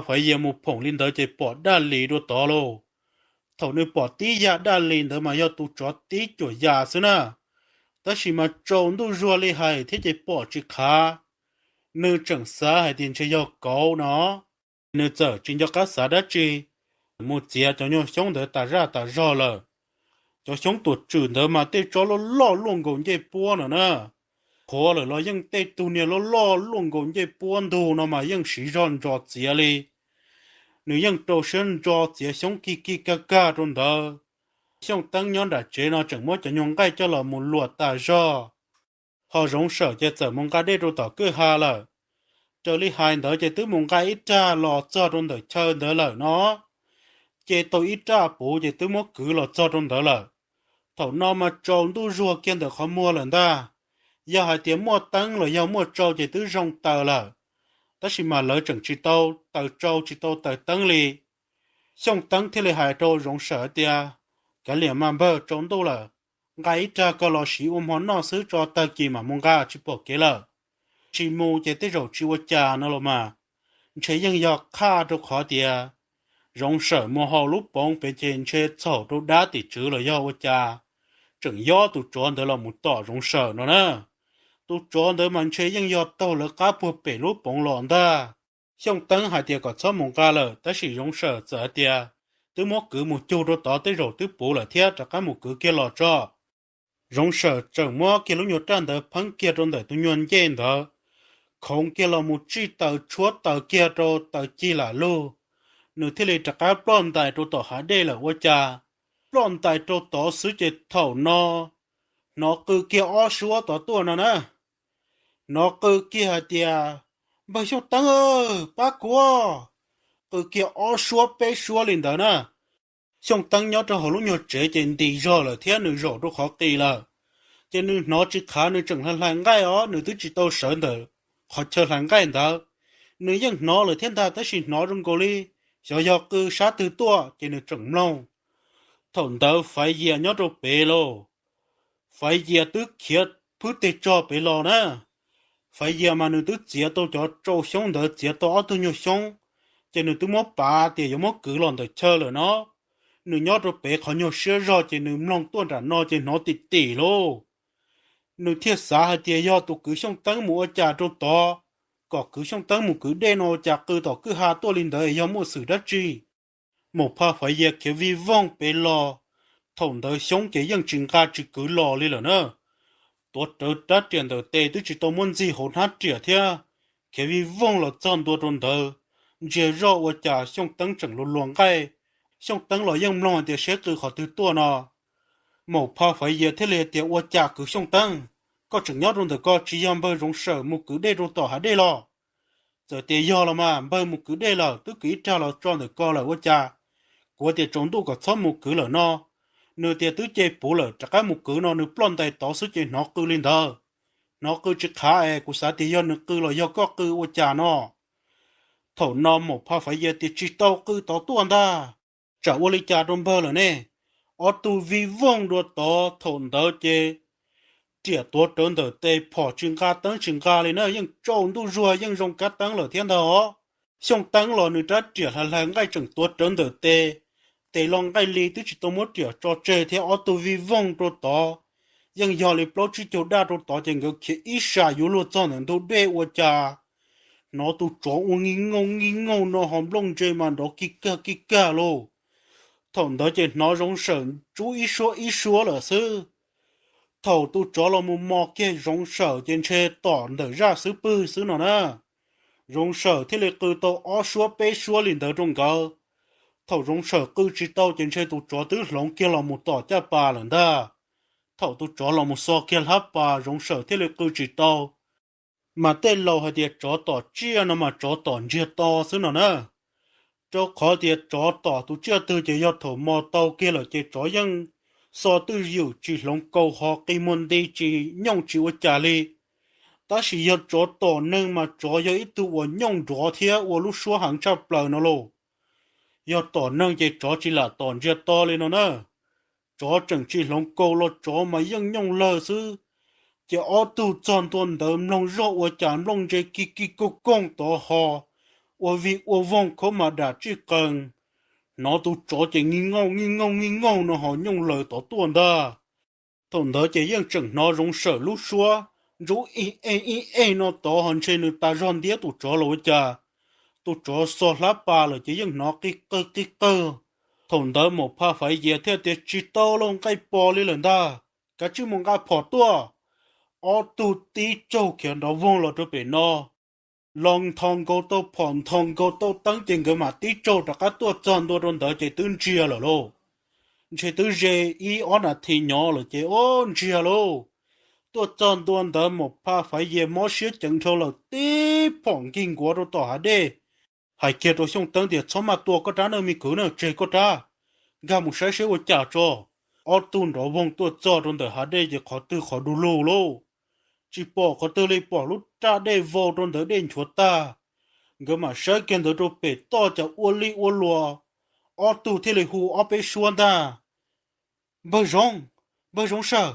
Faiv Yias mus phoom li ntawd ces pom daj lis dua tod lauj. Thaum nws pom tib ya daj lis ntawd mas yog tus tsov tib cuam ya xwb na, tab sis mas tsaus ntuj zuag li hais thiab ces pom tsis qhav. Nws tseem xav hais tias ntshe yog kauv no, nws txawm tsis nco qab xav dab tsi, mus txiav cov nyuag xyoob ntawd tas zaj tas zog lawm. Cov xyoob tuam tswm ntawd mas tej tsob loj loj luaj nkaus ncej puab no na, qhuav lawm los yeej tej tug niag loj loj luaj nkaus ncej puab ntug no mas yeej siv zog ntso txiav li. Nws yeej rau siab ntso txiav xyoob kig kig kag kag rau ntawd. Xyooj Teeb nyob nram tsev no tseem muab cov nyuag nqaij coj los mus luam tas zog. Ho Zoov Sawm ces txawm mus nqa dej rau tom kwj ha lawm. Raws li hais ntawd ces twb mus nqa ib raj los txog rau ntawm chaw ntawd lawm no, ces tau ib raj puv ces twb muab kwv los txog rau ntawd lawm. Thaum no mas tsaus ntuj zuag kiag ntawm qhov muag lawm ntag. Yog hais tias muaj teeb los yog muaj tsau ces twb zoo taws lawm, tab sis mas lawv tseem tsis tau taws tsau tsis tau taws teeb li. Xyooj Teeb thiaj li hais rau Zoov Sawm tias, kav liam mas npawg, tsaus ntuj lawm, nqa ib raj koj los siv ua hmo noj xwb tso, tag kis mam mus nqa, tsis pom kev lawm. Tsis mus ces tej zaum tsis ua cas no los mas. Ntshe yeej yog qhaj rau qhov tias Zoov Sawm mus haus lub poov pem ces ntshe txhaum rau dab tim tswv los yog ua cas, tseem yob tus tsov ntawd los mus tom Zoov Sawm no na. Tus tsov ntawd mas ntshe yeej yog taug lawv qab puag pem lub poov los ntag. Xyooj Teeb hais tias kom txhob mus nqa lawm, tab sis Zoov Sawm txawm hais tias, twb muab kwv mus cug rau tod tej zaum twb puv lawm thiab, rov qab mus kwv kiag los tso. Zoov Sawm tseem muab kiag lub nyuag raj ntawd pheeb kiag rau ntawm tus nyuag ncej ntawd, khoov kiag los mus tsij taws tshuab taws kiag rau taws cig lam lug, nws thiaj li rov qab ploj ntais rau tom hav dej lawm ua cas. ploj ntais rau tod xwb ces thaum no hnov qw kiag ob suab tod tuaj no na. Hnov qw kiag hais tias, Npawg Xyooj Teeb, pab kuv! Qw kiag ob suab peb suab li ntawd na. Xyooj Teeb nyob rau hauv lub nyuag tsev ces nti zog lawm thiab nws zaum rau qhov qis lawm. Ces nws hnov tsis qhav, nws tseem hlais hlais nqaij os, nws twb tsis tau sawv ntawm qhov chaw hlais nqaij ntawd. Nws yeej hnov lawm thiab ntag, tab sis hnov zoo nkaus li xyov yog qw sab twg tuaj ces nws tseem mloog. Thaum ntawd Faiv Yias nyob rau pem lauj, Faiv Yias twb khiav phwb teg tsog pem los na. Faiv Yias mas nws twb txiav tau cov tsau xyoob ntawd, txiav tau ob tug nyuag xyoob, ces nws twb muab pav tias yuav muab kwv los ntawm chaw lawm no. Nws nyob rau pem qhov nyuag siab zog ces nws mloog tuaj nram no ces hnov tim tim lauj. Nws thiaj xav hais tias yog tus kwv Xyooj Teeb mus ua cas rau tod, kom kwv Xyooj Teeb mus kwv dej no ua cas qw tom kwj ha tuaj li ntawd, yog muaj xwm dab tsi. Maum Phaj Faiv Yias khiav vij voog pem los, thaum ntawd xyoob ces yeej tsis nqa tsis kwv los li lawm na. Tuav rawv rab riam ntawm tes twb tsis tau muab ntxig hauv hnab riam thiab, khiav vij voog los txog ntua rau ntawd, ntsia zoj ua cas Xyooj Teeb tseem luag luag nqaij. Xyooj Teeb los yeej mloog hais tias seb qw qhov twg tuaj no. Maum Phaj Faiv Yias thiaj li hais tias, Ua cas kwv Xyooj Teeb, koj tseem nyob rau ntawm ko, tsis yog npawg Zoov Sawm mus kwv dej rau tom hav dej los? Txawm tias yog los mas, npawg mus kwv dej lawm, twb kwv ib rag los tso ntawm ko lawm ua cas? Kuv tias tsaus ntuj kom txhob mus kwv lawm no. Nws tias twb ce puv lawm, rov qab mus kwv no, nws ploj ntais tod xwb ces hnov qw li ntawd. Hnov qw tsis qhav es kuv xav tias yog nws qw los yog koj qw ua cas no. Thaum no Maum Phaj Faiv Yias tias, Tsis tau, qw tod tuaj ntag. Tsam ua li cas rau npawg lawm ne? Ob tug vij voog dua tod, thaum ntawd ces riam tuav rawv ntawm tes, phom tsis nqa teeb tsis nqa li na, yeej tsaus ntuj zuag yeej zoo kab teeb lawm thiab ntag os. Xyooj Teeb los nws rab riam hlais hlais nqaij tseem tuav rawv ntawm tes, tes lo nqaij li twb tsis tau muab riam tso tseg thiab. Ob tug vij voog rau tod, yeej yog li plaub tsib caug daj rau tod ces nkawd khiav ib sas yuav luag txog ntawm ntug dej ua cas hnov tus tsov ua nki ngooj nki ngooj no ho nplooj ntse mas nrov kig kag kig kag lauj. Thaum ntawd ces hnov Zoov Sawm ntsub ib suab ib suab lawm xwb. Thaum tus tsov los mus mos kiag Zoov Sawm ces ntshe tom ntawm zaj xub pwg xwb no na. Zoov Sawm thiaj li qw tau ob suab peb suab li ntawd rau nkawd. Thaum Zoov Sawm qw tsis tau ces ntshe tus tsov twb hloov kiag los mus tom caj pas lawm ntag. Thaum tus tsov los mus xo kiag hlab pas, Zoov Sawm thiaj li qw tsis tau. Mas tej laus hais tias tsov tom tsiaj no mas tsov tom ntsiag to xwb no na. Rau qhov tias tsov tom tus tsiaj twg ces yog thaum mos tau kiag lawm ces tsov yeej xo twj ywm tsis hloov kaus ho qi muag nti tsis nyooj tsis ua cas li. Tab sis yog tsov tom neeg mas tsov yog ib tug uas nyooj nrov thiab ua lub suab heev tshaj plaws no lauj. Yog tom neeg ces tsov tsis lam tom ntsiag to li no na. Tsov tseem tsis hloov kaus los tsov mas yeej nyooj lawg xwb. Ces ob tug txog ntua ntawd mloog zoj ua cas nplooj ntse kig kig koog koog tod ho ua vij ua voog khaub mas dam tsij qees. Hnov tus tsov ces nki ngooj nki ngooj nki ngooj no ho nyooj lawg tod tuaj ntag. Thaum ntawd ces yeej tseem hnov Zoov Sawm lub suab ntsub ib ej ib ej no tod ho ntshe nws tas zog ntiab tus tsov los ua cas. Tus tsov xo hlab pas lawm ces yeej hnov qig qawg qig qawg. Thaum ntawd Maum Phaj Faiv Yias thiaj tias, Tsis tau lauj, nqaij pos li lawm ntag, kav tsij mus nqa phom tuaj. Ob tug tib tsaug khiav nrov voog los rau pem no, los nthos nkaus tau phom nthos nkaus tau teeb ces nkawd mam tib tsaug rov qab tuaj txog ntua rau ntawd ces twb ntsiag lawm lauj. Ntshe twb ze ib ob nas this nyob lawm ces o ntsiag lauj. Tuaj txog ntua ntawd Maum Phaj Faiv Yias mob siab ceev dhau lawm tib phom nkig nkuav rau tom hav dej. Hais kiag rau Xyooj Teeb tias, Txhob maj tua koj rab na me kwv na, tseg koj rab, nkag mus saib seb ua cas tso. Ob tug nrov voog tuaj txog rau ntawm hav dej ces qhov twg qhov du lug lauj, tsis pom qhov twg li, pom lub raj dej vau rau ntawd dej nchuav tag. Nkawd mam saib kiag ntawd rau pem toj cas ua li ua luas, ob tug thiaj li hu ob peb suab ntag, Npawg Zoov, npawg Zoov Sawm,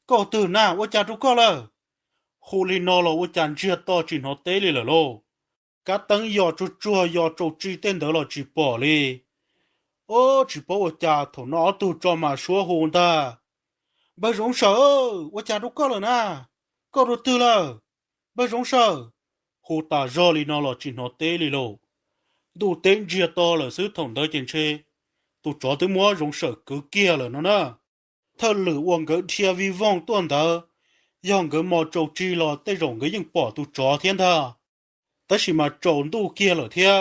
koj twg na, ua cas rau koj lawm? Hu li no los ua cas ntsiag to tsis hnov teb li lawm lauj. Kab teeb yos tsuag tsuag yos tsaus tsi tej ntawd los tsis pom li. O, tsis paub ua cas thaum no ob tug tso mas suab hu ntag, Npawg Zoov Sawm, ua cas rau koj lawm na? Koj rau twg lawm? Npawg Zoov Sawm. Hu tas zog li no los tsis hnov teb li lauj. Ntuj teb ntsiag to lawm xwb, thaum ntawd ces ntshe tus tsov twb muab Zoov Sawm kwv kiag lawm no na. Thawj lwm uas nkawd dhia vij voog tuaj ntawd, yog nkawd mos tsaus tsi los tej zaum nkawd yeej pom tus tsov thiab ntag. Tab sis mas tsaus ntuj kiag lawm thiab,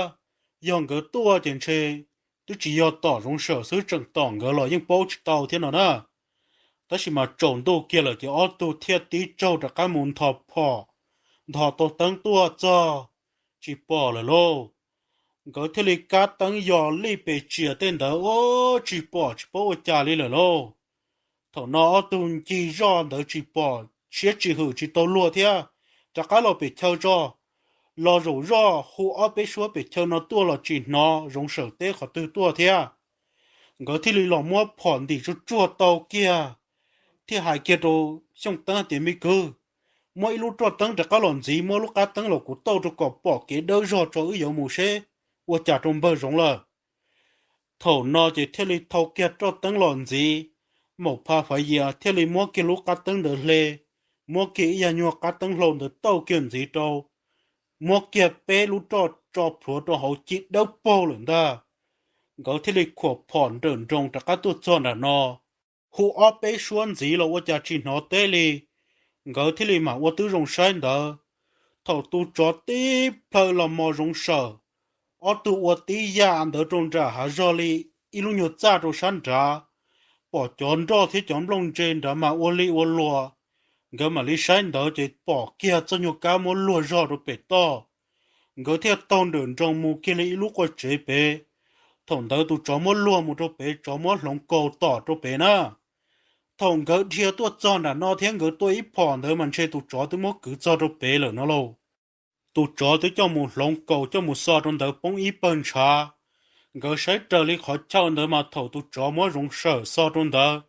yog nkawd tuaj ces ntshe twb tsis yog tom Zoov Sawm xwb, tseem tom nkawd los yeej paub tsis tau thiab no na. Tab sis mas tsaus ntuj kiag lawm ces ob tug thiaj tib tsaug rov qab mus nthos phom, nthos tau teeb tuaj txog, tsis pom lawm lauj. Nkawd thiaj li kab teeb yos lij pes tsias tej ntawd, ua tsis pom tsis paub ua cas li lawm lauj. Thaum no ob tug ncig zoj ntawd tsis pom, siab tsis hwm tsis tau luag thiab, rov qab los pem chaw tso, los zaum zoj hu ob peb suab pem chaw no tuaj los tsis hnov Zoov Sawm teb qhov twg tuaj thiab. Nkawd thiaj li los muab phom ntim tsuag tsuag tau kiag, thiaj hais kiag rau Xyooj Teeb tias, Me kwv, muab ib lub roj teeb rov qab los ntxiv, muab lub qab teeb los kuv tauj rau kom pom kev dawb zog tso wb yuav mus seb ua cas rau npawg Zoov lawm. Thaum no ces thiaj li thau kiag roj teeb los ntxiv, Maum Pha Faiv Yias thiaj li muab kiag lub qab teeb ntawd hle, muab kiag ib yag nyuag qab teeb hlau ntawd tauj kiag ntxiv rau, muab kiag peb lub roj tso plhuav rau hauv ci dawb paug lawm ntag. Nkawd thiaj li khuam phom nrawm nroos rov qab tuaj txog nram no, hu ob peb suab ntxiv los ua cas tsis hnov teb li. Nkawd thiaj li mam ua tib zoo saib ntawd. Thaum tus tsov tib plhaw los mos Zoov Sawm, ob tug ua tib yam ntawd rau nram hav zog li ib lub nyuag txaj rau sab nrad, pom cov nroj thiab cov nplooj ntse nrad mas ua li ua luas. Nkawd mam li saib ntawd ces pom kiag txoj nyuag kab muab luag zog rau pem toj. Nkawd thiaj taug nrawm nroos mus kiag li ib lub quaj tsev pem. Thaum ntawd tus tsov muab luag mus rau pem, tsov muab hloov kaus tom rau pem na. Thaum nkawd dhia tuaj txog nram no thiab nkawd tua ib phom ntawd mas ntshe tus tsov twb muab kwv txog rau pem lawm no lauj. Tus tsov twb coj mus hloov kaus coj mus xo rau ntawd poob ib pawg ntshav. Nkawd saib raws li qhov chaw ntawd mas thaum tus tsov muab Zoov Sawm xo rau ntawd,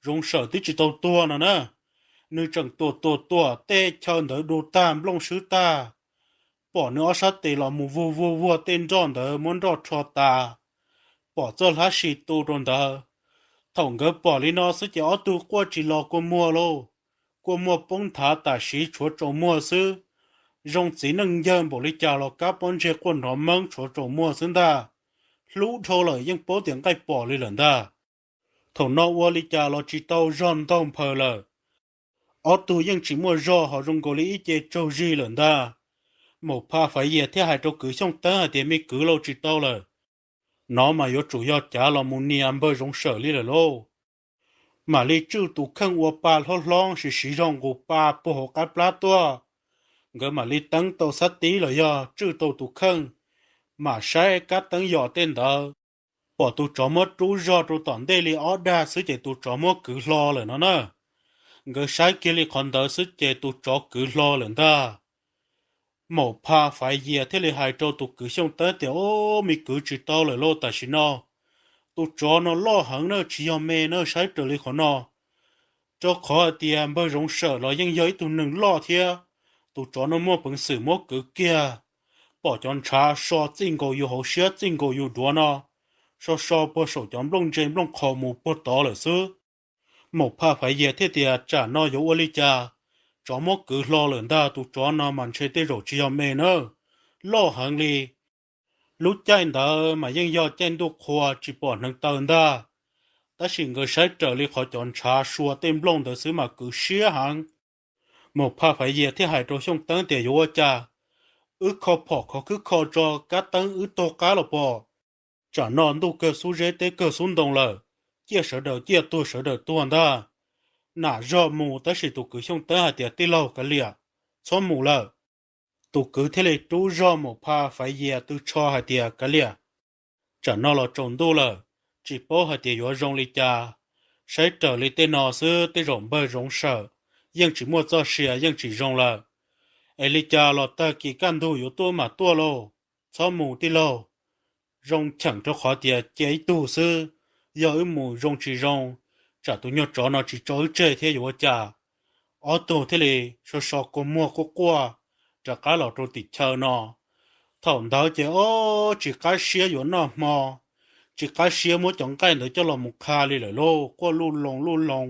Zoov Sawm twb tsis tau tuag no na. Nws tseem tuam tuam tuam tej chaw ntawd du tag nplooj swb tag, pom nws ob sab tes los mus vuag vuag vuag tej nroj ntawd muab nroj rho tas, pom txoj hlab si tu rau ntawd. Thaum nkawd pom li no xwb ces ob tug quaj tsis los kua muag lauj, kua muag poob nthav tam sim tshuav tsaus muag xwb. Zoo txiv neej yawg npaum li cas los kab pob ntseg quaj nrov meeb tshuav tsaus muag xwb ntag. Hlub dhau lawm yeej paub tias nqaij pom li lawm ntag. Thaum no ua li cas los tsis tau zog ntaug nphaws lawm. Ob tug yeej tsis muaj zog ho zoo nkaus li ib ce tsaug zig lawm ntag. Maum Pha Faiv Yias thiaj hais rau kwv Xyooj Teeb hais tias, Me kwv, laus tsis tau lawm, nov mas yuav tsum yog cav los mus nias npawg Zoov Sawm li lawm lauj. Mam li tswj tus kheej ua pa hlob hlob siv siv zog nqus pa puag hauv qab plab tuaj. Nkawd mam li teeb tau xab tib los yog tswj tau tus kheej, mam saib kab teeb yos tej ntawd. Pom tus tsov muab rub zog rau tom ntej li ob dag xwb ces tus tsov muab kwv hlo lawm no na. Nkawd saib kiag li qhov ntawd xwb ces tus tsov kwv hlo lawm ntag. Maum Pha Faiv Yias thiaj li hais rau tus kwv Xyooj Teeb tias, Ob, me kwv, tsis tau lawm lauj, tam sim no tus tsov no loj heev na, tsis yog me na, saib raws li qhov no. Rau qhov hais tias npawg Zoov Sawm los yeej yog ib tug neeg loj thiab, tus tsov no muaj peev xwm muab kwv kiag. Pom cov ntshav so txij nkaus yus hauv siab txij nkaus yus duav no, so so puag saum cov nplooj ntse nplooj qhos mus puag tod lawm xwb. Maum Pha Faiv Yias thiaj tias, Tsam no yuav ua li cas? Tsov muab kwv hlo lawm ntag, tus tsov no mas ntshe tej zaum tsis yog me na, loj heev li. Lub caij ntawd mas yeej yog caij ntuj qhua tsis pom hneev taw ntag, tab sis nkawd saib raws li qhov cov ntshav sua tej nplooj ntawd xwb mas kwv siab heev. Maum Pha Faiv Yias thiaj hais rau Xyooj Teeb tias, Yuav ua cas? Wb kho phom khov khwb kho tso, kab teeb wb taug qab los pom. Tsam no ntuj kawg xub zeb teb kawg xub ntoo lawm, ciaj sawv daws ciaj tuag sawv daws tuag ntag. Nam zog mus tab sis tus kwv Xyooj Teeb hais tias, Tij laug, kav liam, txhob mus lawm. Tus kwv thiaj li rub zog Maum Pha Faiv Yias tw tsho hais tias, Kav liam, tsam no los tsaus ntuj lawm, tsis paub hais tias yuav zoo li cas. Saib raws li tej no xwb tej zaum npawg Zoov Sawm yeej tsis muaj txoj sia, yeej tsis zoo lawm. Es li cas los tag kis kaj ntug yuav tuaj mas tuaj lauj, txhob mus tij laug. Zoo cheem rau qhov tias cia ib tug xwb, yog wb mus zoo tsis zoo, tsam tus nyuag tsov no tsis tso wb tseg thiab yuav ua cas. Ob tug thiaj li so so kua muag quaj quaj rov qab los rau tim chaw no. Thaum ntawd ces ob tsis qab siab yuav noj hmo, tsis qab siab muab cov nqaij ntawd coj los mus qha li lawm lauj, quaj luj loo luj loo,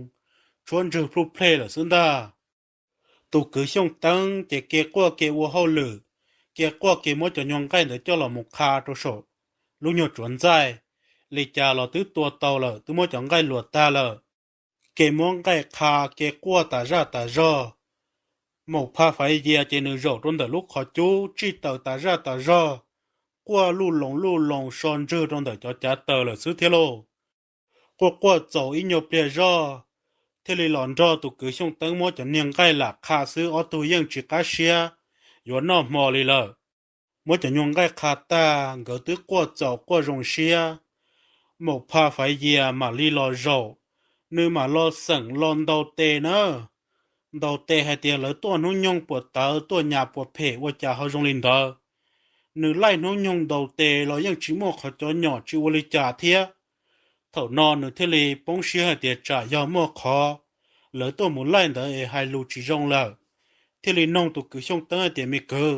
tshuab ntswg plhuj plej lawm xwb ntag. Tus kwv Xyooj Teeb ces ke quaj ke ua hauj lwm, ke quaj ke muab cov nyuag nqaij ntawd coj los mus qha rau saum lub nyuag tsuav ntxaij. Li cas los twb tua tau lawm, twb muab cov nqaij luas tag lawm, ke muab nqaij qha ke quaj tas zaj tas zog. Maum Pha Faiv Yias ces nws zaum rau ntawm lub qhov cub tsij taws tas zaj tas zog, quaj luj loos luj loos so ntswg rau ntawm cov cav taws lawm xwb thiab lauj. Quaj quaj txaus ib nyuag pliag zoj, thiaj li los nrog tus kwv Xyooj Teeb muab cov niag nqaij lam qha xwb, ob tug yeej tsis qab siab yuav noj hmo li lawm. Muab cov nyuag nqaij qha tag, nkawd twb quaj txaus quaj zoo siab, Maum Pha Faiv Yias mam li los zaum, nws mam los xeem los ntaus tes na. Ntaus tes hais tias lawv tuaj hnub nyoog puas tawv, tuaj nyas puas phem, ua cas ho zoo li ntawd. Nws laij hnub nyoog ntaus tes los yeej tsis muaj qhov cov nyom tsis ua li cas thiab. Thaum no nws thiaj li poob siab hais tias tsam yog muaj qhov lawv tuaj mus laij ntawd es hais lus tsis zoo lawm, thiaj li noog tus kwv Xyooj Teeb hais tias, Me kwv,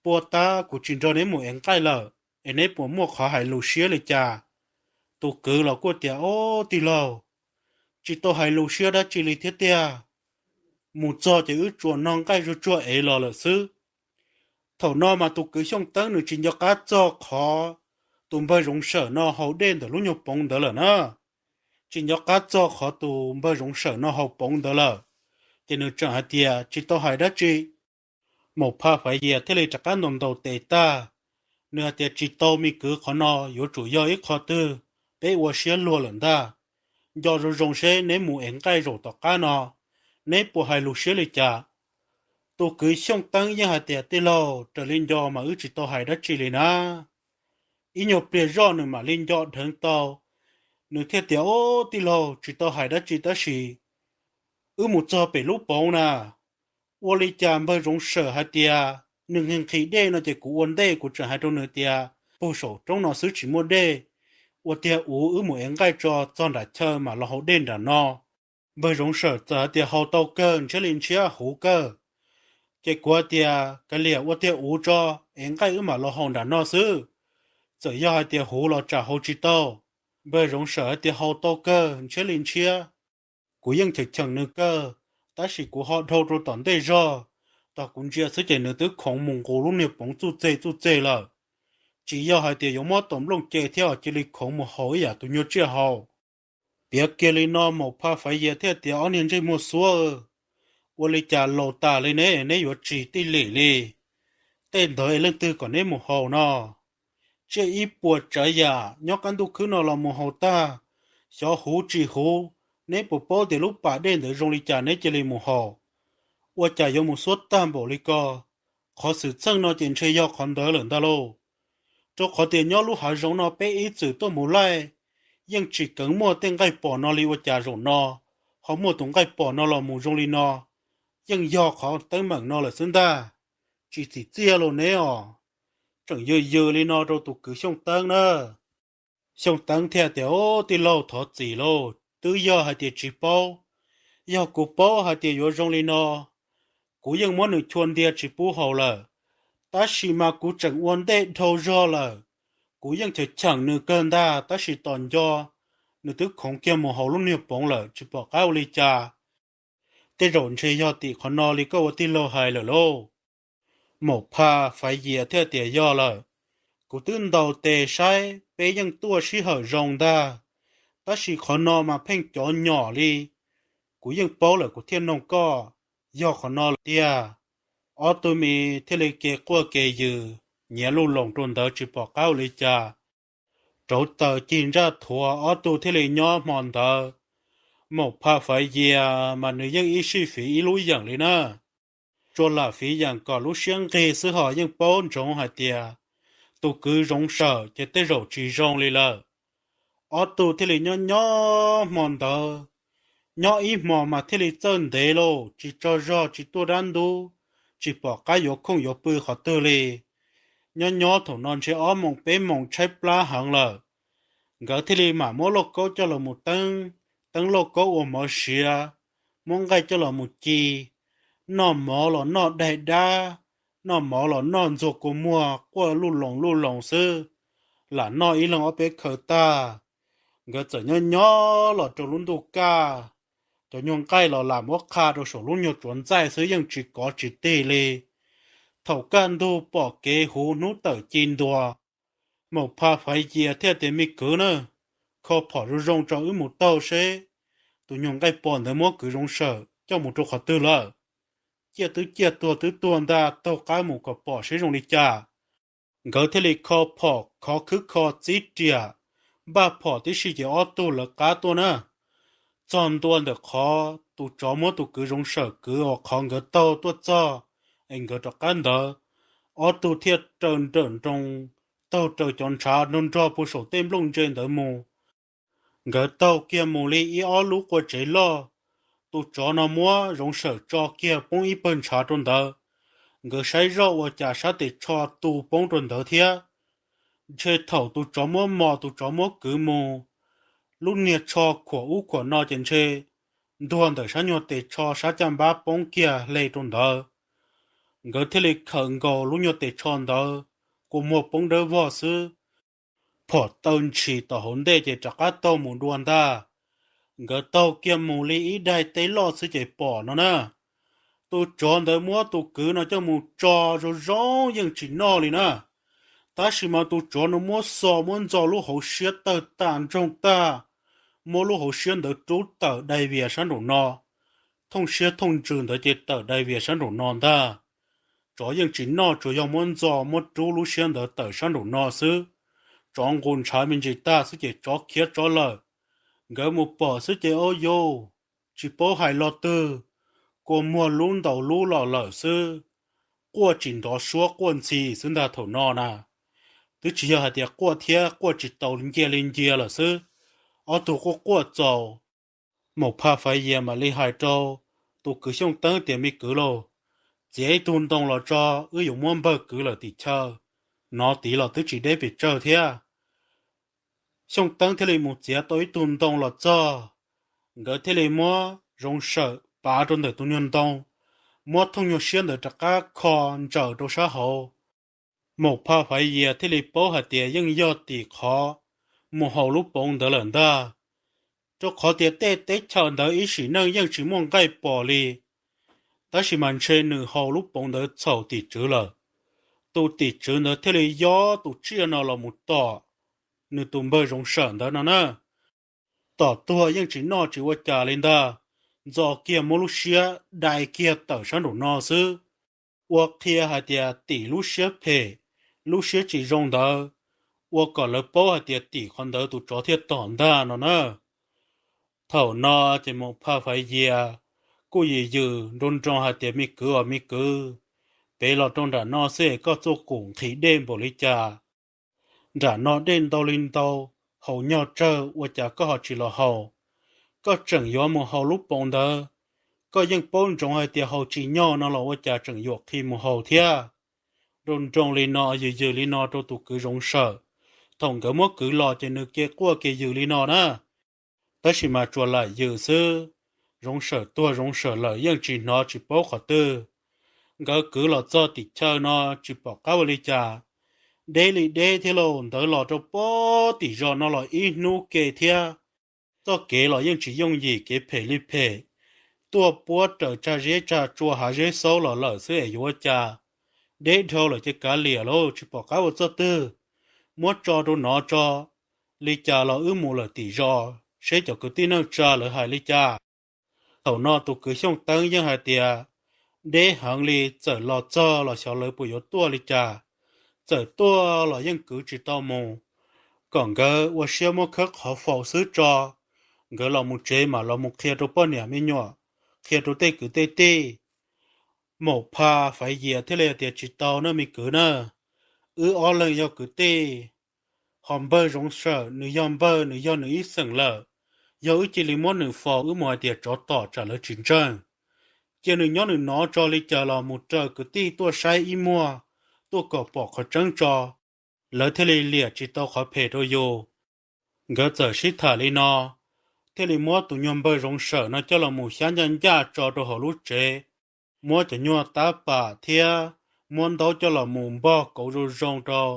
puas tab kuv tsis nrog neb mus ev nqaij lawm es neb puas muaj qhov hais lus siab li cas? Tus kwv los kuj tias, Ob, tij laug, tsis tau hais lus siab dab tsi li thiab tiag. Mus txog ces wb tsuas noj nqaij zuj tsuag ev los lawm xwb. Thaum no mas tus kwv Xyooj Teeb nws tsis nco qab txog qhov tus npawg Zoov Sawm no haus dej ntawm lub nyuag poov ntawd lawm na. Tsis nco qab txog qhov tus npawg Zoov Sawm no haus poov ntawd lawm, ces nws tseem hais tias, Tsis tau hais dab tsi. Maum Pha Faiv Yias thiaj li rov qab ntaus ntaus tes tag, nws hais tias, Tsis tau, me kwv, qhov no yuav tsum yog ib qho twg peb ua siab luag lawm ntag. Nco zoo zoo seb neb mus ev nqaij zaum tom qab no, neb puas hais lus siab li cas? Tus kwv Xyooj Teeb yeej hais tias, Tij laug, raws li nco mas wb tsis tau hais dab tsi li na. Ib nyuag pliag zoj nws mam li nco dheev tau, nws thiaj tias, Ob, tij laug, tsis tau hais dab tsi tab sis wb mus txog pem lub poov na, ua li cas npawg Zoov Sawm hais tias nws nqhis nqhis dej no ces kuv ua ntej, kuv tseem hais rau nws tias puag saum roob no xwb tsis muaj dej, ua tiag uv, wb mus ev nqaij tso, txog nram chaw mam los haus dej nram no. Npawg Zoov Sawm txawm hais tias, Haus tau kawg, ntshiab li ntshiab, huv kawg. Ces kuv hais tias, Kav liam, ua tiag uv tso, ev nqaij wb mam los haus nram no xwb, txawm yog hais tias huv los tsam haus tsis tau. Npawg Zoov Sawm hais tias, Haus tau kawg, ntshiab li ntshiab. Kuv yeej cheem cheem nws kawg, tab sis kuv ho dhau rau tom ntej zog, tog kuv ntsia xwb ces nws twb khoov mus nqus lub niag poov txuj txeg txuj txeg lawm. Tsis yog hais tias yuav muab tus nplooj ce thiab os, cia li khoov mus haus ib yam tus nyuag tsiaj haus. Piav kiag li no Maum Pha Faiv Yias thiaj tias, Ob niag ntsej muag xuab, ua li cas laus tas li ne, neb yuav tsis tij lim li. Tej ntawd es leej twg kom neb mus haus no? Tsiaj ib puas tsav yam nyob qab ntuj khwb no los mus haus tag, xyov huv tsis huv, neb puas paub tias lub pas dej ntawd zoo li cas neb cia li mus haus? Ua cas yuav mus xuab tag npaum li ko? Qhov xwm txheej no ces ntshe yog qhov ntawd lawm ntag lauj. Rau qhov tias nyob lub hav zoov no peb ib txwm tuaj mus laij, yeej tsis keev muaj tej nqaij pom no li, ua cas zaum no ho muaj tus nqaij pom no los mus zoo li no? Yeej yog qhov teeb meem no lawm xwb ntag. Tsis txim txiaj los neb os. Tseem yws yws li no rau tus kwv Xyooj Teeb na. Xyooj Teeb thiaj tias, Ob, tij laug, thov txim lauj, twb yog hais tias tsis paub. Yog kuv paub hais tias yuav zoo li no, kuv yeej muab nws chua ntia tsis pub haus lawm. Tab sis mas kuv tseem ua ntej dhau zog lawm. Kuv yeej cheem cheem nws kawg ntag, tab sis tos nco nws twb khoov kiag mus haus lub niag poov lawm, tsis pom qab ua li cas. Tej zaum ntshe yog tim qhov no li koj ua tij laug hais lawm lauj. Maum Pha Faiv Yias thiaj tias, Yog lawm, kuv twb ntaus tes saib peb yeej tuaj sij hawm zoo ntag, tab sis qhov no mas pheej cov nyom li. Kuv yeej paub lawm kuv thiaj noog koj, yog qhov no lawm tiag. Ob tug me thiaj li kev quaj kev yws, nyiav luj loos rau ntawd tsis pom qab ua li cas. Rauv taws cig ntsaj thuav, ob tug thiaj li nyob hmo ntawd. Maum Pha Faiv Yias mas nws yeej ib sij fiv ib lub yeem li na. Tsuas lam fiv yeem kom lub siab nqig xwb, ho yeej paub ntsoov hais tias tus kwv Zoov Sawm ces tej zaum tsis zoo li lawm. Ob tug thiaj li nyob nyob hmo ntawd, nyob ib hmo mas thiaj li txawj ntev lauj, tsis tsaug zog tsis tuaj dab ntub, tsis pom qab yuav khooj yuav pw qhov twg li. Nyob nyob thaum no ntshe ob moos peb moos tshaib plab heev lawm, nkawd thiaj li mam muab lauj kaub coj los mus teeb, teeb lauj kaub ua mov siav, muab nqaij coj los mus ci, noj mov los noj daig dab, noj mov los noj ntxuag kua muag, quaj luj loos luj loos xwb, lam noj ib leeg ob peb khaws tag. Nkawd txawm nyob nyob los rau lub ntuj kaj, cov nyuag nqaij los lam muab qha rau saum lub nyuag tsuav ntxaij xwb, yeej tsis kov tsis tig li. Thaum kaj ntug pom kev huv hnub tawm ci ntua, Maum Pha Faiv Yias thiaj tias, Me kwv na, kho phom zoo zoo tso wb mus taug seb tus nyuag nqaij pom ntawd muab kwv Zoov Sawm coj mus rau qhov twg lawm. Ciaj twb ciaj tuag twb tuag ntag, taug qab mus kom pom seb zoo li cas. Nkawd thiaj li kho phom khov khwb kho txib riam, npaj phom tib si ces ob tug lawv qab tuaj na. Txog ntua ntawm qhov tus tsov muab tus kwv Zoov Sawm kwv uas qhov nkawd taug tuaj txog, es nkawd rov qab ntawd, ob tug thiaj raws nrawm nroos taug raws cov ntshav nrog nrog puag saum tej nplooj ntse ntawd mus. Nkawd taug kiag mus li ib ob lub qua tsev loj, tus tsov no muab Zoov Sawm tso kiag poob ib pawg ntshav rau ntawd. Nkawd saib zoj ua cas sab tes tsho tu poob rau ntawd thiab. Ntshe thaum tus tsov muab mos tus tsov muab kwv mus, lub niag tsho khuam ub khuam no ces ntshe ntuag ntawm sab nyuag tes tsho sab caj npab poob kiag hle rau ntawd. Nkawd thiaj li khawm nkaus lub nyuag tes tsho ntawd, kua muag poob dawb vog xwb. Phom taw ntshis tom hauv ntej ces rov qab taug mus dua ntag. Nkawd taug kiag mus li ib daim teb loj xwb ces pom no na, tus tsov ntawd muab tus kwv no coj mus tso zoo zoo yeej tsis noj li na. Tab sis mas tus tsov no muab xo muab ntxo lub hauv siab tawg tag ntsoog tag, muab lub hauv siab ntawd rub tawm dai vias sab nraum no. Thooj siab thooj ntsws ntawd ces tawm dai vias sab nraum no ntag. Tsov yeej tsis noj, tsuas yog muab ntxo muab rub lub siab ntawd tawm sab nraum no xwb. Tsov nqus ntshav me ntsis tag xwb ces tsov khiav tsov lawm. Nkawd mus pom xwb ces ob yus tsis paub hais lo twg, kua muag lub ntaus lub los lawm xwb. Quaj tsis nrov suab, quaj ntxhi xwb ntag thaum no na. Twb tsis yog hais tias quaj thiab, quaj tsis tau, ncia li ncia lawm xwb. Ob tug quaj quaj txaus, Maum Pha Faiv Yias mam li hais rau tus kwv Xyooj Teeb tias, Me kwv lauj, txiav ib tug ntoo los tso, wb yuav muab npawg kwv lawm tim chaw. Nov tid los twb tsis deb pes tsawg thiab. Xyooj Teeb thiaj li mus txiav tau ib tug ntoo los txog, nkawd thiaj li muab Zoov Sawm pav rau ntawm tus nyuag ntoo, muab thooj nyuag siab ntawd rov qab kho ntsaws rau sab hauv. Maum Pha Faiv Yias thiaj li paub hais tias yeej yog tim qhov mus haus lub poov ntawd lawm ntag, rau qhov tias tej teb chaws ntawd ib sim neej yeej tsis muaj nqaij pom li. Tab sis mas ntshe nws haus lub poov ntawd txhaum tim tswv lawm. Tus tim tswv ntawd thiaj li yob tus tsiaj no los mus tom nws tus npawg Zoov Sawm ntawd no na. Tom tuag yeej tsis noj tsis ua cas li ntag, ntxo kiag muab lub siab dai kiag tawm sab nraum no xwb. Ua qhia hais tias tim lub siab phem, lub siab tsis zoo ntawd, ua kom lawv paub hais tias tim qhov ntawd tus tsov thiaj tom ntag no na. Thaum no ces Maum Pha Faiv Yias kuj yws yws nroo nroo hais tias, Me kwv os me kwv, pem los rau nram no xwb es koj txuj kum nqhis dej npaum li cas? Nram no dej ntau li ntau, haus nyog tsawg ua cas koj ho tsis los haus? Koj tseem yuav mus haus lub poov ntawd, koj yeej paub ntsoov hais tias haus tsis nyog no los ua cas tseem yuam qhi mus haus thiab? Nroo nroo li no yws yws li no rau tus kwv Zoov Sawm. Thaum nkawd muab kwv los ces nws ke quaj ke yws li no na. Tab sis mas tsuas lam yws xwb, Zoov Sawm tuag Zoov Sawm lawm yeej tsis hnov tsis paub qhov twg. Nkawd kwv los txog tim chaw no tsis pom qab ua li cas, deb li deb thiab lauj, ntawd los rau pem tim zos no los ib hnub ke thiab. Txoj kev los yeej tsis yooj yim, kev phem li phem, tuaj puab raws tsag zeb tsag tsua hav zeb xaub los lawm xwb es yuav ua cas. Deb dhau lawm ces kav liam lauj, tsis pom qab ua txoj twg, muab tso rau nov tso, li cas los wb mus lawm tim zos seb cov kwv tij neej tsa lawv hais li cas. Thaum no tus kwv Xyooj Teeb yeej hais tias, Deb heev li, txawm los txog los xyov lawv puas yuav tuaj li cas. Txawm tuaj los yeej kwv tsis tau mus, kom nkawd ua siab muab khawb qhov faus xwb tso, nkawd los mus tsev mam los mus qhia rau poj niam me nyuam, qhia rau tej kwv tej tij. Maum Pha Faiv Yias thiaj li hais tias, Tsis tau nawb me kwv na, wb ob leeg yog kwv tij, ho npawg Zoov Sawm nws yog npawg, nws yog nws ib xeem lawm. Yog wb cia li muab nws faus, wb mus hais tias tsov tom tsam lawv tsis ntseeg. Cia nws nyob nws nov tso, li cas los mus raws kwv tij tuaj saib ib muag, tuaj kom pom qhov tseeb tso, lawv thiaj li liam tsis tau qhov phem rau yus. Nkawd txawm sib tham li no, thiaj li muab tus nyuag npawg Zoov Sawm no coj los mus xyab ncaj ncaj tso rau hauv lub tsev, muab cov nyuag tab pam thiab muab ntaub coj los mus npog kauv zoo zoo rau,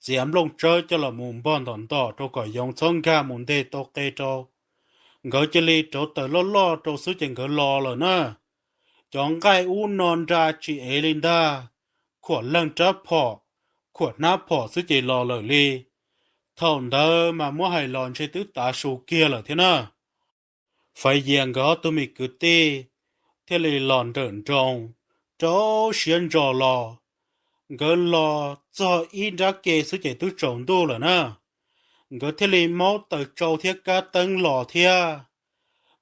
txiav nplooj tsawb coj los mus npog ntom ntom rau kom yoov txhob nkag mus nteg tau qe rau. Nkawd cia li rauv taws loj loj rau xwb ces nkawd los lawm na. Cov nqaij ub no nra tsis ev li ntag, khuam leeg rab phom, khuam hnab phom xwb ces los lawm li. Thaum ntawd mas muab hais los ntshe twb tav su kiag lawm thiab na. Faiv Yias nkawd ob tug me kwv tij thiaj li los nrawm nroos, rau siab ntso los. Nkawd los txog ib nrab ke xwb ces twb tsaus ntuj lawm na. Nkawd thiaj li maub taws tsau thiab kab teeb los thiab.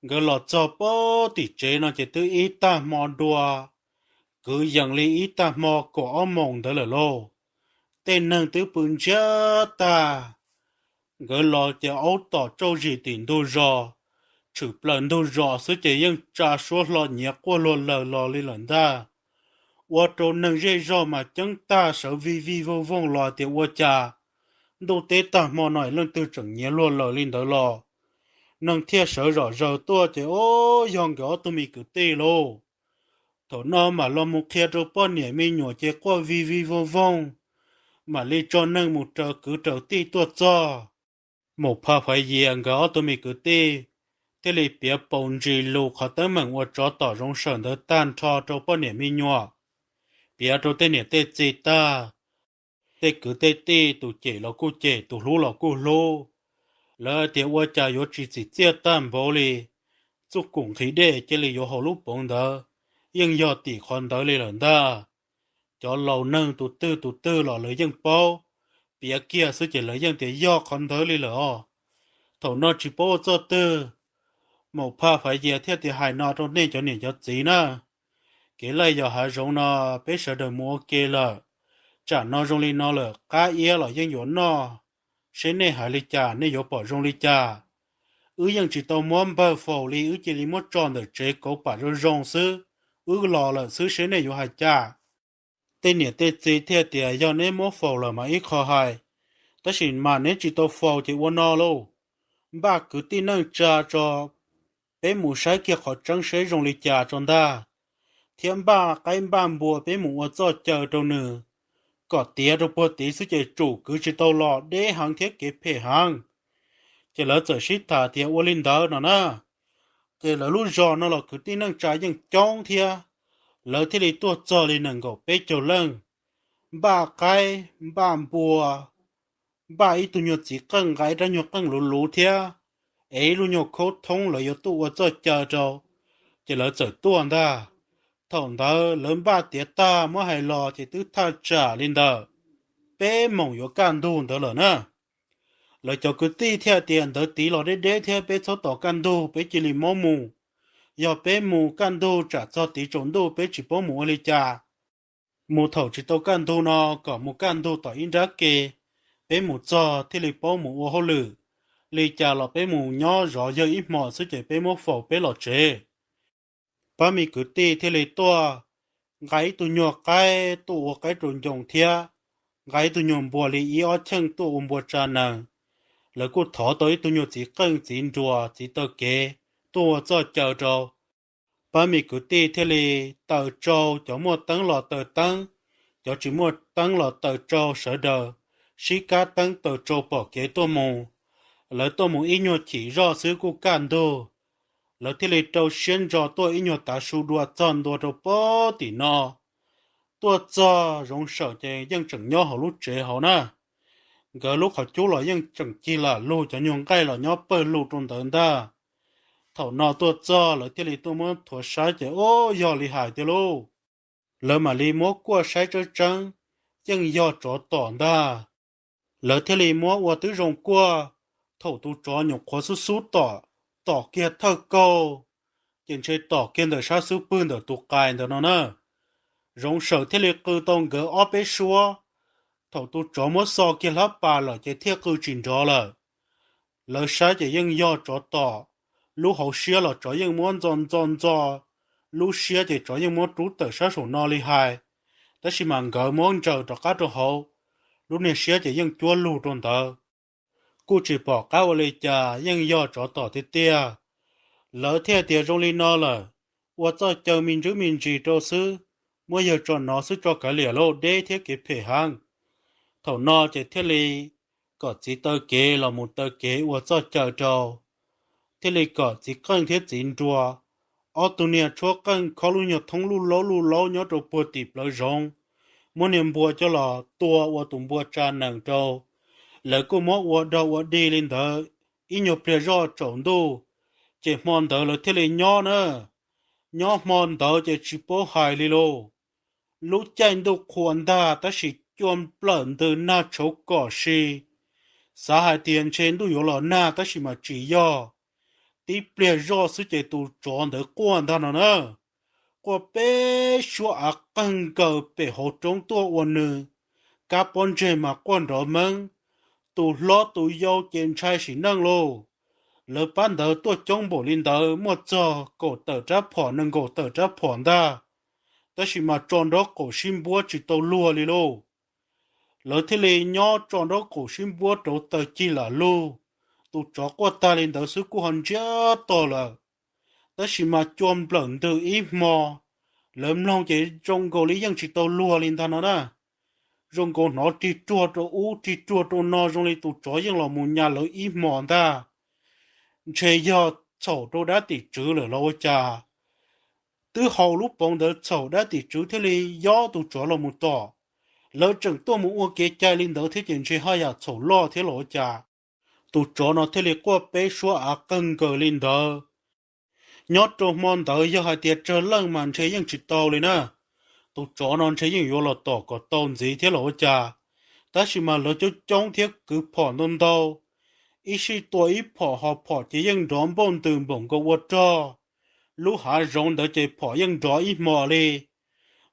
Nkawd los txog pab tim tsev no ces twb ib tag hmo dua, kwv yees li ib tag hmo kaum ob moos ntawd lawm lauj. Tej neeg twb pw ntsiag tag. Nkawd los ces aub tom tsauj zis tim ntug zos, tshwm plaws ntug zos xwb ces yeej tsa suab hlo nyiav quaj luag laws los li lawm ntag. Ua rau neeg zej zog mas ceeb tag sawv vij vij voog voog los tias ua cas ntuj teb tag hmo no leej twg tseem nyiav luag laws li ntawd los. Neeg thiaj sawv zom zaws tuaj ces o, yog nkawd ob tug me kwv tij lauj. Thaum no mam los mus qhia rau poj niam me nyuam ces quaj vij vij voog voog, mam li tso neeg mus raws kwv raws tij tuaj txog. Maum Pha Faiv Yias nkawd ob tug me kwv tij thiaj li piav paus ntsis lus qhov teeb meem uas tsov tom Zoov Sawm ntawd tag nrho rau poj niam me nyuam, piav rau tej niam tej txiv tag. Tej kwv tej tij tus cem los kuj cem, tus hlub los kuj hlub. Lawv tias ua cas yuav tsis txim txiaj tag npaum li, txuj kum nqhis dej cia li yuav haus lub poov ntawd, yeej yog tim qhov ntawd li lawm ntag. Cov laus neeg tus twg tus twg los lawv yeej paub, piav kiag xwb ces lawv yeej tias yog qhov ntawd li lawm os. Thaum no tsis paub ua txoj twg, Maum Pha Faiv Yias thiaj tias hais no rau nej cov niam cov txiv na, kev laij yos hav zoov no peb sawv daws mus ua ke lawm, tsam no zoo li no lawm qab iab los yeej yuav noj, seb nej hais li cas nej yuav pom zoo li cas. Wb yeej tsis tau muab npawg faus li, wb cia li muab tso ntawm tsev kauv pam zoo zoo xwb, wb los lawm xwb seb nej yuav hais cas. Tej niam tej txiv thiaj tias yog neb muab faus lawm mas ib qho hais, tab sis mas neb tsis tau faus ces ua no lauj, npaj kwv tij neej tsa tso, peb mus saib kiag qhov tseeb seb zoo li cas tso ntag, thiab npaj qaib npaj npua peb mus ua txoj caw rau nws, kom tiav rau puag tid xwb ces tsum kwv tsis tau los deb heev thiab kev phem heev. Ces lawv txawm sib tham tias ua li ntawd no na, ces lawv lub zos no los kwv tij neej tsa yeej coob thiab, lawv thiaj li tuaj txog li nees nkaum peb caug leej, npaj qaib npaj npua, npaj ib tug nyuag txiv qeej nqa ib rab nyuag qeej luv luv thiab, es ib lub nyuag khaub thoob lawv yuav tuaj ua txoj caw rau, ces lawv txawm tuaj ntag. Thaum ntawd lawv npaj tiav tag muab hais los ces twb thaj tsam li ntawm peb moos yuav kaj ntug ntawd lawm na. Lawv cov kwv tij thiaj tias ntawd tiv los deb deb thiab peb txhob tos kaj ntug peb cia li muab mus, yog peb mus kaj ntug tsam txog tiv tsaus ntuj peb tsis paub mus ua li cas. Mus thaum tsis tau kaj ntug no kom mus kaj ntug tom ib nrab ke, peb mus txog thiaj li paub mus ua hauj lwm. Li cas los peb mus nyob zov yawg ib hmo xwb ces peb muab faus peb los tsev. Pab me kwv tij thiaj li tuaj nqa ib tug nyuag qaib tuaj ua qaib rau ncoo thiab nqa ib tug nyuag npua li ib ob cheej tuaj ua npua tsa nees. Lawv kuj thov tau ib tug nyuag txiv qeej txiv nruas txiv taw kev tuaj ua txoj caw rau. Pab me kwv tij thiaj li taws tsau, cov muaj teeb los taws teeb, cov tsis muaj teeb los taws tsau, sawv daws sib kab teeb taws tsau pom kev tuaj mus. Lawv tuaj mus ib nyuag chim zoj xwb kuj kaj ntug. Lawv thiaj li rau siab ntso tuaj ib nyuag tav su dua txog ntua rau pab tim no. Tuaj txog Zoov Sawm ces yeej tseem nyob hauv lub tsev hauv na. Nkawd lub qhov cub los yeej tseem cig lam lug, cov nyuag nqaij los nyob pawg lug rau ntawd ntag. Thaum no tuaj txog lawv thiaj li tuaj muab thuav saib ces ub, yog li hais tiag lauj. Lawv mam li muab kuaj saib tseeb tseeb, yeej yog tsov tom ntag. Lawv thiaj li muab ua twb zoo kuaj, thaum tus tsov nyuam qhuav xub xub tom, tom kiag thawj kaug, ces ntshe tom kiag ntawm sab xub pwg ntawm tus qais ntawd no na. Zoov Sawm thiaj li qw tau nkawd ob peb suab. Thaum tus tsov muab xo kiag hlab pas lawm ces thiaj qw tsis nrov lawm. Lawv saib ces yeej yog tsov tom, lub hauv siab los tsov yeej muab ntxo ntxo ntxo, lub siab ces tsov yeej muab rub tawm sab saum no li hais, tab sis mas nkawd muab ntsaws rov qab rau hauv, lub niag siab ces yeej cuab lug rau ntawd. Kuj tsis pom qab ua li cas, yeej yog tsov tom tiag tiag. Lawv thiaj tias zoo li no lawm, ua txoj caw me ntsis me ntsis rau xwb, muab yawg tso nov xwb tso kav liam lauj, deb thiab kev phem heev. Thaum no ces thiaj li kom txiv taw kev los mus taw kev ua txoj caw rau, thiaj li kom txiv qeej thiab txiv nruas, ob tug niag tshuab qeej khob lub nyuag thoob luj laub luj laub nyob rau puag tim plawv zoov, muab niag npua coj los tua ua tus npua tsa nees rau. Lawv kuj muab ua dog ua dig li ntawd ib nyuag pliag zoj tsaus ntuj, ces hmo ntawd lawv thiaj li nyob na. Nyob hmo ntawd ces tsis paub hais li lauj. Lub caij ntuj qhua ntag tab sis cua nplawm ntws nag tshauv kom si. Xav hais tias ntshe ntuj yuav los nag tab sis mas tsis yog. Tib pliag zoj xwb ces tus tsov ntawd quaj ntag no na. Quaj peb suab av qeeg nkaws pem hauv roob tuaj ua nws kab pob ntseg mas quaj nrov meeb. Tus hlob tus yau ces ntshai sim neej lauj. Lawv pab ntawd tuaj coob npaum li ntawd muaj txog kaum tawm rab phom nees nkaum tawm rab phom ntag, tab sis mas tso nraub qaum sib npuab tsis tau luag li lauj. Lawv thiaj li nyob tso nraub qaum sib npuab rauv taws cig lam lug. Tus tsov quaj tag li ntawd xwb kuj ho ntsiag to lawm, tab sis mas cua nplawm ntws ib hmo. Lawv mloog ces zoo nkaus li yeej tsis tau luag li ntag no na. Zoo nkaus hnov rig ruag rau ub rig ruag rau no zoo li tus tsov yeej los mus nyas lawv ib hmos ntag. Ntshe yog txhaum rau dab tim tswv lawm los ua cas. Twb haus lub poov ntawd txhaum dab tim tswv thiaj li yob tus tsov los mus tom. Lawv tseem tuaj mus ua kev cai li ntawd thiab ces ntshe haj yam txhaum loj thiab los ua cas. Tus tsov no thiaj li quaj peb suab av qeeg nkaws li ntawd. Nyob rau hmo ntawd yog hais tias tsawg leej mas ntshe yeej tsis tau li na. Tus tsov no ntshe yeej yuav los tom kom tau ntxiv thiab los ua cas. Tab sis mas lawv coob coob thiab kwv phom ntau ntau, ib sij tua ib phom ho phom ces yeej nrov npauj ntws npaum nkaus ua rog. Lub hav zoov ntawd ces phom yeej nrov ib hmo li,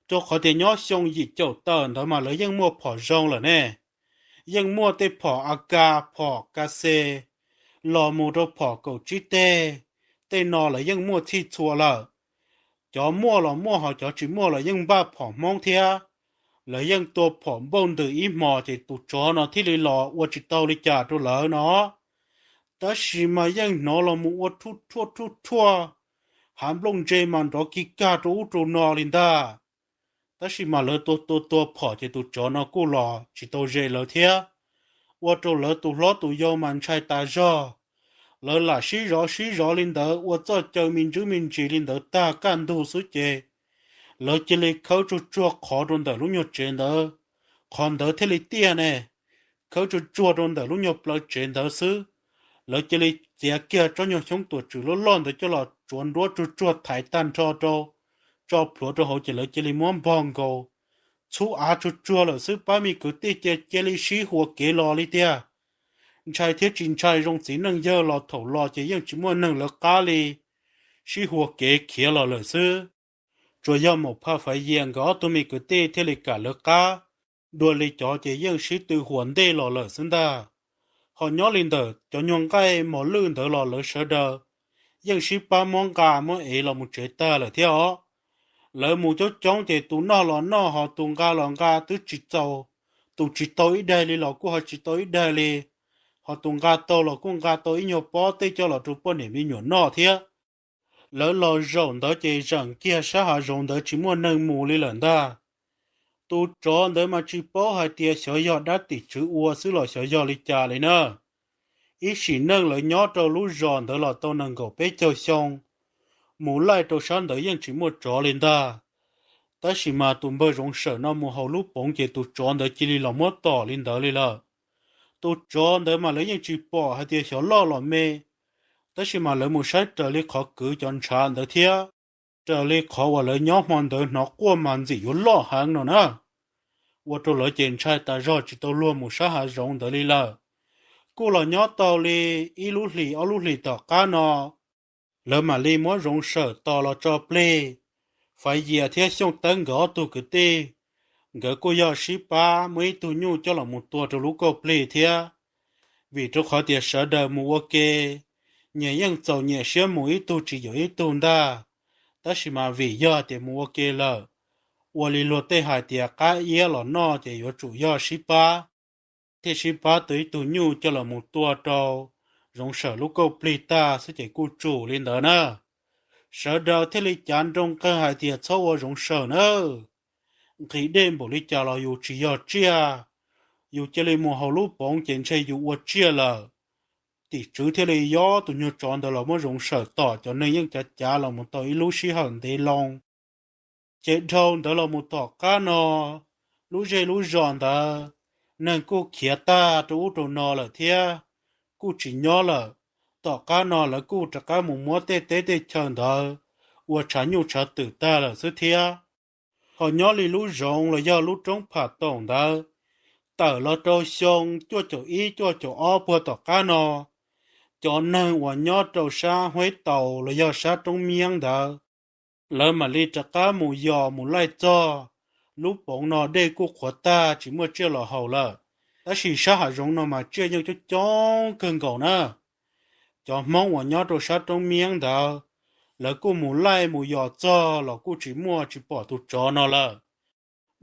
rau qhov tias nyob xyoo yim caum tawm ntawd mas lawv yeej muaj phom zoo lawm ne. Yeej muaj tej phom A K, phom K C, los mus rau phom kaum tsib teg, tej no lawv yeej muaj txhij txhua lawm. Cov muaj los muaj ho cov tsis muaj los yeej npaj phom Hmoob thiab. Lawv yeej tua phom npauj ntws ib hmos ces tus tsov no thiaj li los ua tsis tau li cas rau lawv no. Tab sis mas yeej hnov los mus ua rhuj rhuaj rhuj rhuaj, hav nplooj ntse mas nrov kig kag rau ub rau no li ntag. Tab sis mas lawv tua tua tua phom ces tus tsov no kuj los tsis tau ze lawv thiab, ua rau lawv tus hlob tus yau mas ntshai tas zog. Lawv lam sib zov sib zov li ntawd ua txoj caw me ntsis me ntsis li ntawd tag kaj ntug xwb ces lawv cia li khawb tsuag tsuag qhov rau ntawm lub nyuag tsev ntawd, qhov ntawd thiaj li tiaj ne. Khawb tsuag tsuag rau ntawm lub nyuag plawv tsev ntawd xwb, lawv cia li txiav kiag tsob nyuag xyoob tuam tswm loj loj ntawd coj los tsuav nruab tsuag tsuag thaiv tag nrho rau, tso plhuav rau hauv ces lawv cia li muab npog nkaus, txhub av tsuag tsuag lawm xwb pab me kwv tij ces cia li sib hua kev los li tiag. Ntshai thiab tsis ntshai zoo txiv neej yawg los thaum los ces yeej tsis muaj neeg lawv qab li, sib hua kev khiav los lawm xwb. Tsuas yog Maum Phaj Faiv Yias nkawd ob tug me kwv tij thiaj li kam lawv qab, dua li cov ces yeej sib tw huas ntej los lawm xwb ntag. Ho nyob li ntawm cov nyuag nqaij mos lwj ntawd los lawv sawv daws yeej sib pab muab nqa muab ev los mus tsev tag lawm thiab os. Lawv mus coob coob ces tus noj los noj ho tus nqa los nqa twb tsis txaus, tus tsis tau ib daig li los kuj ho tsis tau ib daig li, ho tus nqa tau los kuj nqa tau ib nyuag pob tej coj los rau poj niam me nyuam noj thiab. Lawv los zaum ntawd ces zeem kiag sab hav zoov ntawd tsis muaj neeg mus li lawm ntag. Tus tsov ntawd mas tsis paub hais tias xyov yog dab tim tswv ua xwb los xyov yog li cas li na. Ib sim neej lawv nyob rau lub zos ntawd los tau nees nkaum peb caug xyoo, mus laij rau sab ntawd yeej tsis muaj tsov li ntag. Tab sis mas tus npawg Zoov Sawm no mus haus lub poov ces tus tsov ntawd cia li los muab tom li ntawd li lawm. Tus tsov ntawd mas lawv yeej tsis pom hais tias xyov loj los me, tab sis mas lawv mus saib raws li qhov kwv cov ntshav ntawd thiab raws li qhov uas lawv nyob hmo ntawd hnov quaj mas ntxim yuav loj heev no na. Ua rau lawv ces ntshai tas zog tsis tau luag mus sab hav zoov ntawd li lawm. Kuj los nyob tau li ib lub hlis ob lub hlis tom qab no, lawv mam li muab Zoov Sawm tos los tso plig. Faiv Yias thiab Xyooj Tawb nkawd ob tug kwv tij, nkawd kuj yog sib pab muab ib tug nyuj coj los mus tua rau lub kauj plig thiab. Vim rau qhov tias sawv daws mus ua ke, nyias yeej txaus nyias siab mus ib tug tsis yuav ib tug ntag. Tab sis mas vim yog tias mus ua ke lawm, ua li luag tej hais tias qab iab los noj ces yuav tsum yog sib pab, thiaj sib pab tua ib tug nyuj coj los mus tua rau Zoov Sawm lub kauj plig tag xwb ces kuj tsum li ntawd na. Sawv daws thiaj li cav nroo qawg hais tias txhob ua Zoov Sawm nawb, nqhis dej npaum li cas los yus tsis yog tsiaj, yus cia li mus haus lub poov ces ntshe yus ua tsiaj lawm. Tim tswv thiaj li yob tus nyuag tsov ntawd los muab Zoov Sawm tom, cov neeg yeej cav cav los mus tau ib lub sij hawm ntev loo. Ces dhau ntawd los mus tom qab no, lub zej lub zos ntawd neeg kuj khiav tag rau ub rau no lawm thiab, kuj tsis nyob lawm. Tom qab no lawv kuj rov qab mus muab tej teb tej chaw ntawd ua tshav nyuj tshav twm tag lawm xwb thiab. Ho nyob li lub zoov los yog lub roob Pham Toom ntawd, tawm los rau xyoo cuaj caum ib cuaj caum ob puag tom qab no, cov neeg uas nyob rau sab Huaib Taus los yog sab Roob Miab ntawd, lawv mam li rov qab mus yos mus laij txog lub poov no, dej kuj qhuav tag tsis muaj tsiaj los haus lawm. Tab sis sab hav zoov no mas tsiaj yeej coob coob kawg nkaus na. Cov Hmoob uas nyob rau sab Roob Miab ntawd, lawv kuj mus laij mus yos txog los kuj tsis muaj, tsis pom tus tsov no lawm.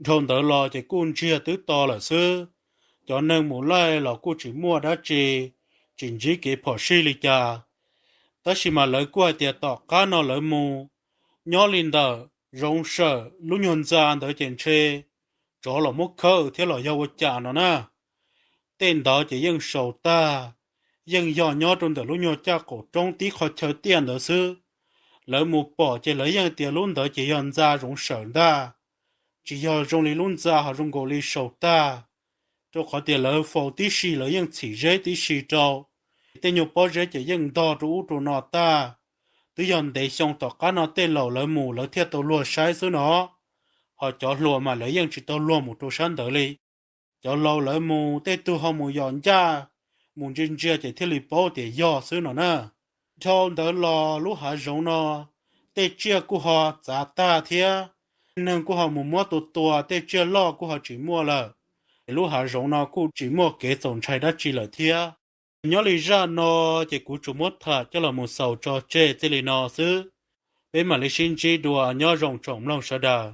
Dhau ntawd los ces kuj ntsiag twb to lawm xwb. Cov neeg mus laij los kuj tsis muaj dab tsi, tsis ntsib kev phom sij li cas. Tab sis mas lawv kuj hais tias tom qab no lawv mus, nyob li ntawm Zoov Sawm lub nyuag ntxa ntawd ces ntshe tsov los muab khawb thiab los yog ua cas no na. Tej ntawd ces yeej saus tag, yeej yog nyob rau ntawm lub nyuag caj qaum roob tib qho chaw tiaj ntawd xwb. Lawv mus pom ces lawv yeej tias lub ntawd ces yog ntxa Zoov Sawm ntag, tsis yog zoo li lub ntxa ho zoo nkaus li saus tag. Rau qhov tias lawv faus tib si lawv yeej txhim zeb tib si rau, tej nyuag pob zeb ces yeej ntog rau ub rau no tag. Twb yog ntev xyoo tom qab no tej laus lawv mus lawv thiaj tau luag saib xwb no, ho cov hluas mas lawv yeej tsis tau luag mus rau sab ntawd li. Cov laus lawv mus tej tug ho mus yos ncaj, mus ntsia ntsia ces thiaj li paub tias yog xwb no na. Dhau ntawd los lub hav zoov no tej tsiaj kuj ho txav tag thiab, neeg kuj ho mus muab tua tua, tej tsiaj loj kuj ho tsis muaj lawm, es lub hav zoov no kuj tsis muaj kev txaus ntshai dab tsi lawm thiab. Nyob li zaj no ces kuv tsuas muab tham coj los mus xaus tso tseg txij li no xwb. Peb mam li sib ntsib dua, nyob zoo tsoom mloog sawv daws.